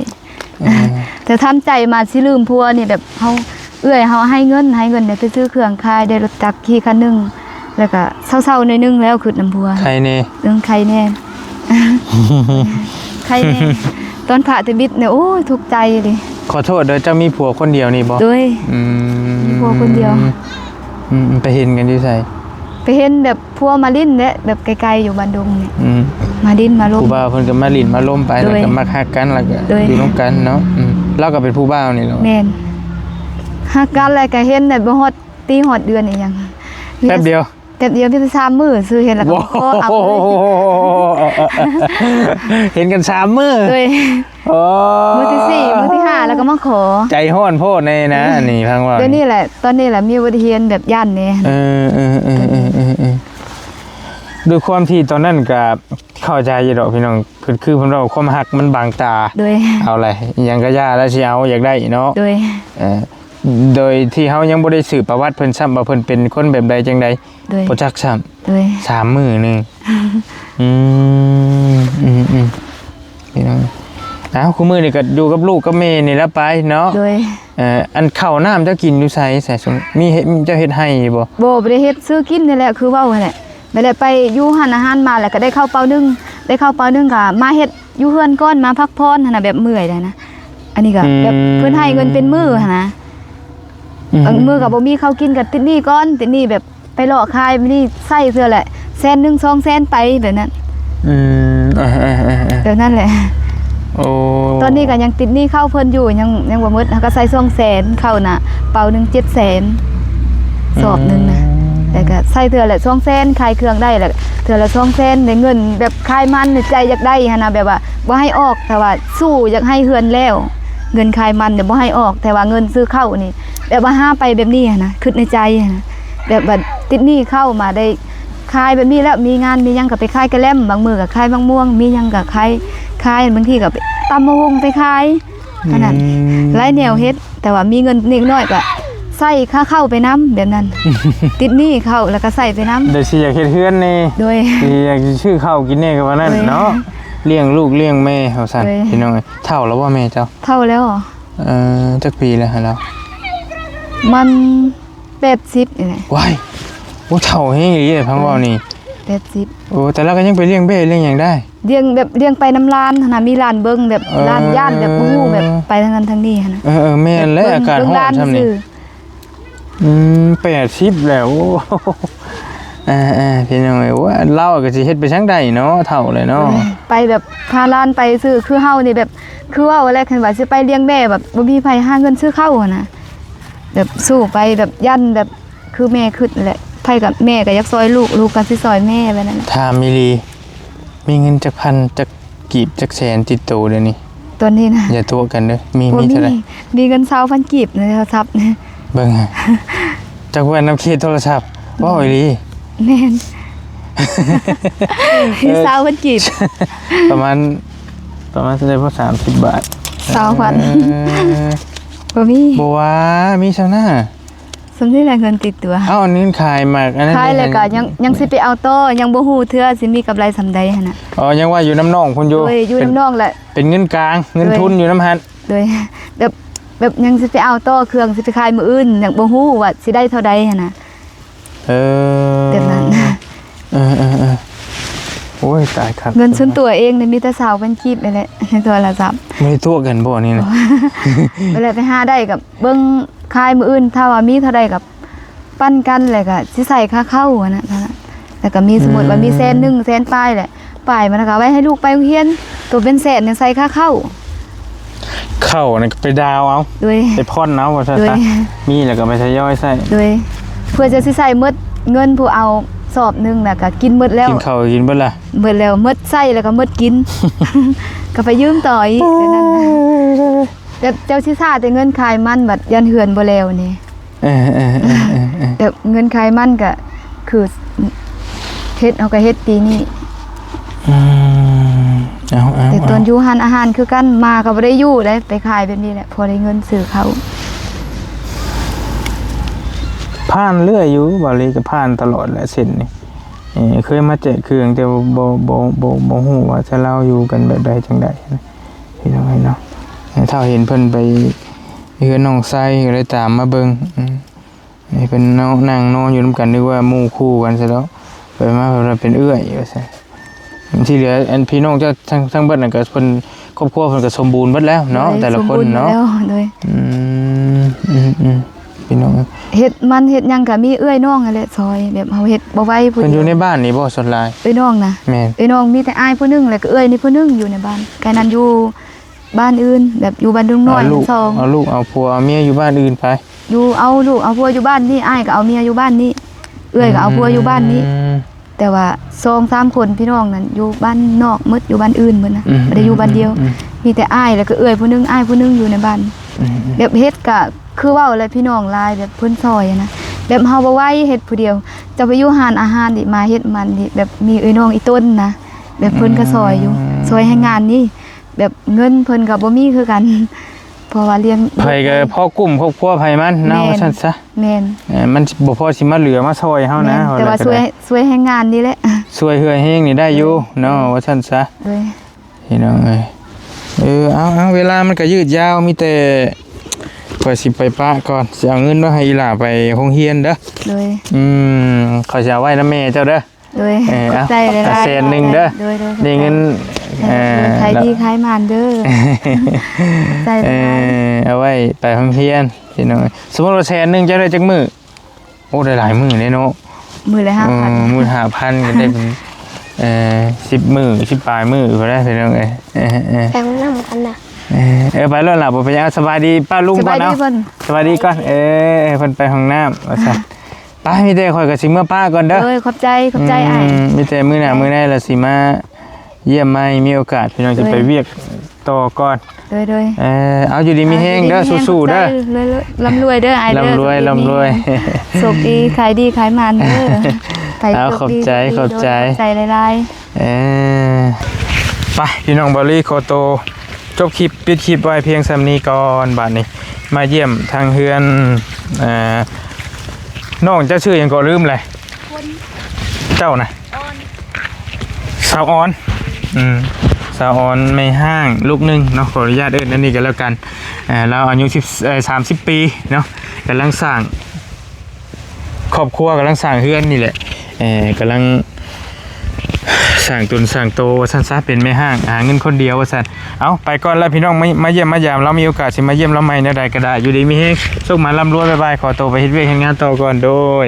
ອືມ ແຕ່ທຳໃຈມາຊິລືມຜົວນີ້ ແບບເຮົາ ເອື້ອຍເຮົາໃຫ້ເງິນ ໃຫ້ເງິນໄດ້ໄປຊື້ເຄື່ອງຂາຍ ໄດ້ລົດຈັກຂີ່ຄັນໜຶ່ງ ແລ້ວກະເຊົາໆໜ້ອຍໜຶ່ງແລ້ວ ຄຶດນຳຜົວ. ໄຄແດ່ ເອີ ໄຄແດ່ ໄຄແດ່. ຕອນພະແຕ່ບິດນີ້ ໂອ້ຍ ທຸກໃຈເລີຍ. ຂໍໂທດເດີ ເຈົ້າມີຜົວຄົນດຽວນີ້ບໍ່? ໂດຍ ອືມ ມີຜົວຄົນດຽວ. ອືມ ໄປເຫັນກັນຢູ່ໃສ? ໄປເຫັນແບບ ຜົວມາຫຼິ້ນແຫຼະ ແບບໄກໆ ຢູ່ບ້ານດົງນີ້. ອືມ ມາຫຼິ້ນມາລົມ ຜູ້ບ່າວເພິ່ນກໍມາຫຼິ້ນມາລົມໄປ. ໂດຍ ແລ້ວກໍມັກຮັກກັນ ແລ້ວກໍ ໂດຍ ຢູ່ນຳກັນເນາະ. ອືມ ລາວກໍເປັນຜູ້ບ່າວນີ້ເນາະ. ແມ່ນ ອືມ ຮັກກັນແລ້ວກໍເຫັນແບບບໍ່ຮອດປີຮອດເດືອນອີ່ຫຍັງ ແປັບດຽວ ແປັບດຽວ ມີແຕ່ສາມມື້ຊື່ ເຫັນແລ້ວກໍຂໍເອົາເລີຍ. ເຫັນກັນສາມມື້. ໂດຍ ໂອ້ ມື້ທີສີ່ ມື້ທີຫ້າ ແລ້ວກໍມາຂໍ. ໃຈຮ້ອນໂພດແນ່ນະ ອືມ ອັນນີ້ຟັງວ່າ ດຽວນີ້ແຫຼະ ຕອນນີ້ແຫຼະ ມີອຸບັດຕິເຫດແບບຢ້ານແນ່. ເອີ ເອີ ເອີ ເອີ ເອີ ເອີ. ດ້ວຍຄວາມທີ່ຕອນນັ້ນກະເຂົ້າໃຈຢູ່ດອກພີ່ນ້ອງ ຄື ຄືເພິ່ນເວົ້າ ຄວາມຮັກມັນບັງຕາ ໂດຍ ເອົາແຫຼະ ອີ່ຫຍັງກະຢ່າແລ້ວ ຊິເອົາ ຢາກໄດ້ເນາະ ໂດຍ ເອີ ໂດຍທີ່ເຮົາຍັງບໍ່ໄດ້ສືບປະຫວັດເພິ່ນຊ້ຳວ່າເພິ່ນເປັນຄົນແບບໃດຈັ່ງໃດ ໂດຍ ບໍ່ຈັກຊ້ຳ ໂດຍ ສາມມື້ໜຶ່ງ ອືມ ອືມໆ ພີ່ນ້ອງ ເອົ້າ ຄູ່ມື້ນີ້ກໍຢູ່ກັບລູກກັບແມ່ນີ້ລະໄປເນາະ ໂດຍ ເອີ ອັນເຂົ້ານ້ຳເຈົ້າກິນຢູ່ໃສ ໃສ ມີເຮັດ ເຈົ້າເຮັດໄຮ່ຢູ່ບໍ່? ບໍ່ ບໍ່ໄດ້ເຮັດ ຊື້ກິນນີ້ແຫຼະ ຄືເວົ້າຫັ້ນແຫຼະ ແມ່ນແຫຼະ ໄປຢູ່ຮ້ານອາຫານມາແລ້ວກໍໄດ້ເຂົ້າເປົາໜຶ່ງ ໄດ້ເຂົ້າເປົາໜຶ່ງກໍມາເຮັດຢູ່ເຮືອນກ່ອນ ມາພັກຜ່ອນຫັ້ນນະ ແບບເມື່ອຍແລ້ວນະ ອັນນີ້ກໍແບບ ອືມ ເພິ່ນໃຫ້ເງິນເປັນມື້ຫັ້ນນະ ອືມ ບາງມື້ກໍບໍ່ມີເຂົ້າກິນ ກໍຕິດໜີ້ກ່ອນ ຕິດໜີ້ແບບ ໄປເລາະຂາຍມື້ນີ້ໃຊ້ເທື່ອແຫຼະແສນໜຶ່ງ ສອງແສນ ໄປແບບນັ້ນ ອືມ ເອີໆໆໆ ແບບນັ້ນແຫຼະ ໂອ້ ຕອນນີ້ກໍຍັງຕິດໜີ້ເຂົ້າເພິ່ນຢູ່ ຍັງ ຍັງບໍ່ໝົດ ເຮົາກໍໃຊ້ສອງແສນ ເຂົ້ານະ ເປົາໜຶ່ງເຈັດແສນ ສອບໜຶ່ງນະ ອືມ ແລ້ວກໍໃຊ້ເທື່ອລະສອງແສນ ຂາຍເຄື່ອງໄດ້ ແລ້ວເທື່ອລະສອງແສນ ໄດ້ເງິນແບບຂາຍມັນໃຈຢາກໄດ້ຫັ້ນນະ ແບບວ່າບໍ່ໃຫ້ອອກ ແຕ່ວ່າສູ້ຢາກໃຫ້ເຮືອນແລ້ວ ເງິນຂາຍມັນນີ້ບໍ່ໃຫ້ອອກ ແຕ່ວ່າເງິນຊື້ເຂົ້ານີ້ ແບບວ່າຫາໄປແບບນີ້ຫັ້ນນະ ຄິດໃນໃຈຫັ້ນນະ ແບບວ່າຕິດໜີ້ເຂົ້າມາໄດ້ຂາຍແບບນີ້ແລ້ວ ມີງານມີຫຍັງກໍໄປຂາຍກະແລັມ ບາງມື້ກໍຂາຍໝາກມ່ວງ ມີຫຍັງກໍຂາຍ ຂາຍ ບາງທີກໍໄປຕຳໝາກຫຸ່ງໄປຂາຍ ອັນນັ້ນ ອືມ ຫຼາຍແນວເຮັດ ແຕ່ວ່າມີເງິນນິດໜ້ອຍກໍໃຊ້ຄ່າເຂົ້າໄປນຳ ແບບນັ້ນ ຕິດໜີ້ເຂົ້າແລ້ວກໍໃຊ້ໄປນຳ ແຕ່ຊິຢາກເຮັດເຮືອນແດ່ ໂດຍ ຊິຢາກຊື້ເຂົ້າກິນແດ່ ກໍວ່ານັ້ນ ໂດຍ ເນາະ ລ້ຽງລູກລ້ຽງແມ່ວ່າຊັ້ນ ໂດຍ ພີ່ນ້ອງເອີຍ ເຖົ້າແລ້ວບໍ່ແມ່ເຈົ້າ? ເຖົ້າແລ້ວ ເອີ ຈັກປີແລ້ວລາວ? ມັນແປດສິບນີ້ແຫຼະ ວ້າຍ ໂອ້ ເຖົ້າແຮງອີ່ຫຼີເດ້ ຟັງເວົ້ານີ້ ແປດສິບ ໂອ້ ແຕ່ລາວກໍຍັງໄປລ້ຽງແບ້ລ້ຽງຫຍັງໄດ້ ລ້ຽງແບບລ້ຽງໄປນຳຫຼານຫັ້ນນະ ມີຫຼານເບິ່ງ ແບບ ເອີ ຫຼານຢ້ານ ແບບບໍ່ຮູ້ ແບບໄປທາງນັ້ນທາງນີ້ຫັ້ນນະ ເອີໆ ແມ່ນແຫຼະ ອາກາດຮ້ອນຊ່ຳນີ້ ອືມ ແປດສິບແລ້ວ ເອີໆ ພີ່ນ້ອງເອີຍ ໂອ້ຍ ລາວກໍຊິເຮັດໄປຈັ່ງໃດເນາະ ເຖົ້າແລ້ວເນາະ ໂດຍ ໄປແບບພາຫຼານໄປຊື່ ຄືເຮົານີ້ແບບ ຄືເວົ້າແຫຼະ ຄັນວ່າຊິໄປລ້ຽງແບ້ແບບບໍ່ມີໃຜຫາເງິນຊື້ເຂົ້າຫັ້ນນະ ແບບສູ້ໄປແບບຢ້ານແບບ ຄືແມ່ຄິດແຫຼະ ໃຜກໍ ແມ່ກໍຢາກຊ່ອຍລູກ ລູກກໍຊິຊ່ອຍແມ່ແບບນັ້ນແຫຼະ ຖາມອີ່ຫຼີ ມີເງິນຈັກພັນ ຈັກກີບ ຈັກແສນຕິດໂຕດຽວນີ້? ຕອນນີ້ນະ ຢ່າຕົວະກັນເດີ ມີ ມີເທົ່າໃດ? ມີເງິນຊາວພັນກີບໃນໂທລະສັບ ເບິ່ງ ຈັກແວ່ນນຳເຄດໂທລະສັບ ເວົ້າອີ່ຫຼີ ແມ່ນ ເອີ ຊາວພັນກີບ ປະມານ ປະມານເທົ່າໃດ ບໍ່ ສາມສິບບາດ ຊາວພັນ ເອີ ບໍ່ມີ ບໍ່ວ່າ ມີຊ່ຳນະ ສ່ຳນີ້ແຫຼະເງິນຕິດຕົວ ເອົ້າ ອັນນີ້ຂາຍໝາກ ອັນນັ້ນຂາຍແລ້ວກໍຍັງ ຍັງຊິໄປເອົາຕໍ່ ຍັງບໍ່ຮູ້ເທື່ອຊິມີກຳໄລສ່ຳໃດຫັ້ນນະ ອໍ ຍັງວ່າຢູ່ນຳນ້ອງພຸ້ນຢູ່ ໂດຍ ຢູ່ນຳນ້ອງແຫຼະ ເປັນເງິນກາງ ເງິນ ໂດຍ ທຶນຢູ່ນຳຫັ້ນ ໂດຍ ແບບ ແບບຍັງຊິໄປເອົາຕໍ່ເຄື່ອງ ຊິໄປຂາຍມື້ອື່ນ ຍັງບໍ່ຮູ້ວ່າຊິໄດ້ເທົ່າໃດຫັ້ນນະ ເອີ ແບບນັ້ນ ເອີໆໆ ໂອ້ຍ ຕາຍຄັກ ເງິນສ່ວນຕົວເອງນີ້ມີແຕ່ຊາວພັນກີບນີ້ແຫຼະ ໃນໂທລະສັບ ບໍ່ໄດ້ຕົວະກັນບໍ່ນີ້ນະ ເວລາໄປຫາໄດ້ກໍເບິ່ງຂາຍມື້ອື່ນ ຖ້າວ່າມີເທົ່າໃດກໍປັນກັນ ແລ້ວກໍຊິໃສ່ຄ່າເຂົ້າຫັ້ນນະ ແລ້ວກໍມີ ສົມມຸດວ່າມີແສນໜຶ່ງ ແສນປາຍແຫຼະ ປາຍມັນກໍເອົາໄວ້ໃຫ້ລູກໄປໂຮງຮຽນ ໂຕເປັນແສນນີ້ໃສ່ຄ່າເຂົ້າ ເຂົ້ານັ້ນກໍໄປດາວເອົາ ໂດຍ ໄປຜ່ອນເອົາວ່າຊັ້ນ ໂດຍ ຊະ ມີແລ້ວກໍໄປທະຍອຍໃຊ້ ໂດຍ ເພື່ອຈະຊິໃຊ້ໝົດ ເງິນຜູ້ເອົາສອບໜຶ່ງນະກໍກິນໝົດແລ້ວ ກິນເຂົ້າກໍກິນເບິດລະ ເບິດແລ້ວ ໝົດໃຊ້ແລ້ວກໍໝົດກິນ ກໍໄປຢືມຕໍ່ອີກ ໂອ້ຍ ແບບນັ້ນນະ ແບບເຈົ້າຊິສາແຕ່ເງິນຂາຍມັນ ບັດຢ້ານເຮືອນບໍ່ແລ້ວນີ້ ເອີໆໆໆໆ ແບບເງິນຂາຍມັນກໍຄືເຮັດ ເຮົາກໍເຮັດປີນີ້ ອືມ ເອົາໆໆ ແຕ່ຕອນຢູ່ຮ້ານອາຫານຄືກັນ ມາກໍບໍ່ໄດ້ຢູ່ເດ້ ໄປຂາຍແບບນີ້ແຫຼະ ພໍໄດ້ເງິນຊື້ເຂົ້າ ຜ່ານເລື້ອຍຢູ່ ບ່າວລີກໍຜ່ານຕະຫຼອດແຫຼະເສັ້ນນີ້ ເອີ ເຄີຍມາແຈກເຄື່ອງ ແຕ່ວ່າບໍ່ ບໍ່ ບໍ່ ບໍ່ຮູ້ວ່າຊາວລາວຢູ່ກັນແບບໃດຈັ່ງໃດ ພີ່ນ້ອງເອີຍເນາະ ເທົ່າເຫັນເພິ່ນໄປເຮືອນນ້ອງໄຊ ກໍເລີຍຕາມມາເບິ່ງ ອືມ ນີ້ເພິ່ນນອນ ນັ່ງນອນຢູ່ນຳກັນ ນຶກວ່າໝູ່ຄູ່ກັນຊະດອກ ໄປມາເພິ່ນວ່າເປັນເອື້ອຍວ່າຊັ້ນ ທີ່ເຫຼືອອັນພີ່ນ້ອງເຈົ້າທັງ ທັງເບິດນັ້ນກໍເພິ່ນ ຄອບຄົວເພິ່ນກໍສົມບູນເບິດແລ້ວເນາະ ໂດຍ ແຕ່ລະຄົນເນາະ ສົມບູນເບິດແລ້ວ ໂດຍ ອືມ ອືມໆ ພີ່ນ້ອງເອີຍ ເຮັດມັນເຮັດຫຍັງກໍມີເອື້ອຍນ້ອງຫັ້ນແຫຼະຊ່ອຍ ແບບເຮົາເຮັດບໍ່ໄຫວຜູ້ດຽວ ເພິ່ນຢູ່ໃນບ້ານນີ້ບໍ່ສ່ວນຫຼາຍ? ເອື້ອຍນ້ອງນະ ແມ່ນ ເອື້ອຍນ້ອງມີແຕ່ອ້າຍຜູ້ໜຶ່ງ ແລ້ວກໍເອື້ອຍນີ້ຜູ້ໜຶ່ງຢູ່ໃນບ້ານ ກາຍນັ້ນຢູ່ບ້ານອື່ນ ແບບຢູ່ບ້ານດຸງນ້ອຍ ເອົາລູກ ສອງ ເອົາລູກເອົາຜົວເອົາເມຍຢູ່ບ້ານອື່ນໄປ ຢູ່ ເອົາລູກເອົາຜົວຢູ່ບ້ານນີ້ ອ້າຍກໍເອົາເມຍຢູ່ບ້ານນີ້ ເອື້ອຍກໍເອົາຜົວຢູ່ບ້ານນີ້ ອືມ ແຕ່ວ່າສອງສາມຄົນພີ່ນ້ອງນັ້ນຢູ່ບ້ານນອກໝົດ ຢູ່ບ້ານອື່ນໝົດນະ ອືມ ບໍ່ໄດ້ຢູ່ບ້ານດຽວ ອືມ ອືມ ມີແຕ່ອ້າຍ ແລ້ວກໍເອື້ອຍຜູ້ໜຶ່ງ ອ້າຍຜູ້ໜຶ່ງຢູ່ໃນບ້ານ ອືມ ແບບເຮັດກະຄືເວົ້າແຫຼະ ພີ່ນ້ອງຫຼາຍ ແບບເພິ່ນຊ່ອຍນະ ແບບເຮົາບໍ່ໄຫວເຮັດຜູ້ດຽວ ຈະໄປຢູ່ຮ້ານອາຫານນີ້ ມາເຮັດມັນນີ້ ແບບມີເອື້ອຍນ້ອງອີ່ຕົນນະ ແບບເພິ່ນກໍຊ່ອຍຢູ່ ອືມ ຊ່ອຍແຮງງານນີ້ ແບບເງິນເພິ່ນກໍບໍ່ມີຄືກັນ ເພາະວ່າລ້ຽງ ໃຜກໍພໍກຸ້ມຄອບຄົວໃຜມັນເນາະ ແມ່ນ ວ່າຊັ້ນຊະ ແມ່ນ ເອີ ມັນບໍ່ພໍຊິມາເຫຼືອມາຊ່ອຍເຮົານະ ແມ່ນ ວ່າ ແຕ່ວ່າ ແລ້ວກໍ ຊ່ວຍ ໄດ້ ຊ່ວຍແຮງງານນີ້ແຫຼະ ຊ່ວຍເຮືອແຮງນີ້ໄດ້ຢູ່ເນາະ ແມ່ນ ວ່າຊັ້ນຊະ ໂດຍ ພີ່ນ້ອງເອີຍ ເອີ ເອົາ ເອົາ ເວລາມັນກໍຍືດຍາວ ມີແຕ່ຂ້ອຍຊິໄປປະກ່ອນ ຊິເອົາເງິນມາໃຫ້ອີ່ຫຼ້າໄປໂຮງຮຽນເດີ ໂດຍ ອືມ ຂ້ອຍຊິເອົາໄວ້ນຳແມ່ເຈົ້າເດີ ໂດຍ ເອີ ຂອບໃຈຫຼາຍໆ ແສນໜຶ່ງເດີ ໂດຍໆ ໄດ້ເງິນ ເອີ ຂາຍດີຂາຍໝານເດີ ຂອບໃຈຫຼາຍໆ ເອີ ເອົາໄວ້ໄປໂຮງຮຽນ ພີ່ນ້ອງເອີຍ ສົມມຸດວ່າແສນໜຶ່ງ ເຈົ້າໄດ້ຈັກມື້? ໂອ້ ໄດ້ຫຼາຍມື້ເດ້ເນາະ ມື້ລະຫ້າພັນ ເອີ ມື້ລະຫ້າພັນ ກໍໄດ້ເປັນ ເອີ ສິບມື້ ສິບປາຍມື້ພຸ້ນແຫຼະ ພີ່ນ້ອງເອີຍ ເອີ ເອີ ໄປຫ້ອງນ້ຳກັນນະ ເອີ ເອີ ໄປໂລດລະ ບໍ່ເປັນຫຍັງ ສະບາຍດີປ້າລຸງກ່ອນເນາະ ສະບາຍດີກ່ອນ ເອີ ເພິ່ນໄປຫ້ອງນ້ຳວ່າຊັ້ນ ໄປ ມີແຕ່ຂ້ອຍກໍຊິເມືອປະກ່ອນເດີ ໂດຍ ຂອບໃຈ ຂອບໃຈອ້າຍ ອືມ ມີແຕ່ມື້ໜ້າມື້ໃນລະຊິມາ ຢ້ຽມໃໝ່ ມີໂອກາດ ພີ່ນ້ອງ ໂດຍ ຊິໄປວຽກຕໍ່ກ່ອນ ໂດຍໆ ເອີ ເອົາ ຢູ່ດີມີແຮງເດີ ຢູ່ດີມີແຮງ ສູ້ໆເດີ ຂອບໃຈ ລຳລວຍເດີອ້າຍເດີ ລຳລວຍ ໂຊກດີ ຂາຍດີຂາຍໝານເດີ ເອົາ ຂອບໃຈ ຂອບໃຈ ໂດຍ ຂອບໃຈຫຼາຍໆ ເອີ ໄປ ພີ່ນ້ອງ ເບົາລີຂໍໂຕຈົບຄລິບ ປິດຄລິບໄວ້ພຽງສ່ຳນີ້ກ່ອນ ບາດນີ້ ມາຢ້ຽມທາງເຮືອນ ເອີ ນ້ອງເຈົ້າຊື່ຫຍັງກໍລືມແຫຼະ ເຈົ້ານະ ສາວອອນ ອືມ ສາວອອນແມ່ຮ້າງລູກໜຶ່ງເນາະ ຂໍອະນຸຍາດເອີ້ນອັນນີ້ກໍແລ້ວກັນ ເອີ ລາວອາຍຸສິບ ເອີ ສາມສິບປີເນາະ ກຳລັງສ້າງຄອບຄົວ ກຳລັງສ້າງເຮືອນນີ້ແຫຼະ ເອີ ກຳລັງສ້າງຕົນສ້າງໂຕວ່າຊັ້ນຊະ ເປັນແມ່ຮ້າງຫາເງິນຄົນດຽວວ່າຊັ້ນ ເອົາ ໄປກ່ອນລະພີ່ນ້ອງ ມາ ມາຢ້ຽມມາຢາມລາວ ມີໂອກາດຊິມາຢ້ຽມລາວໃໝ່ ແນວໃດກໍໄດ້ ຢູ່ດີມີແຮງ ໂຊກໝານ ລ່ຳລວຍ ບາຍບາຍ ຂໍໂຕໄປເຮັດວຽກເຮັດງານຕໍ່ກ່ອນ ໂດຍ.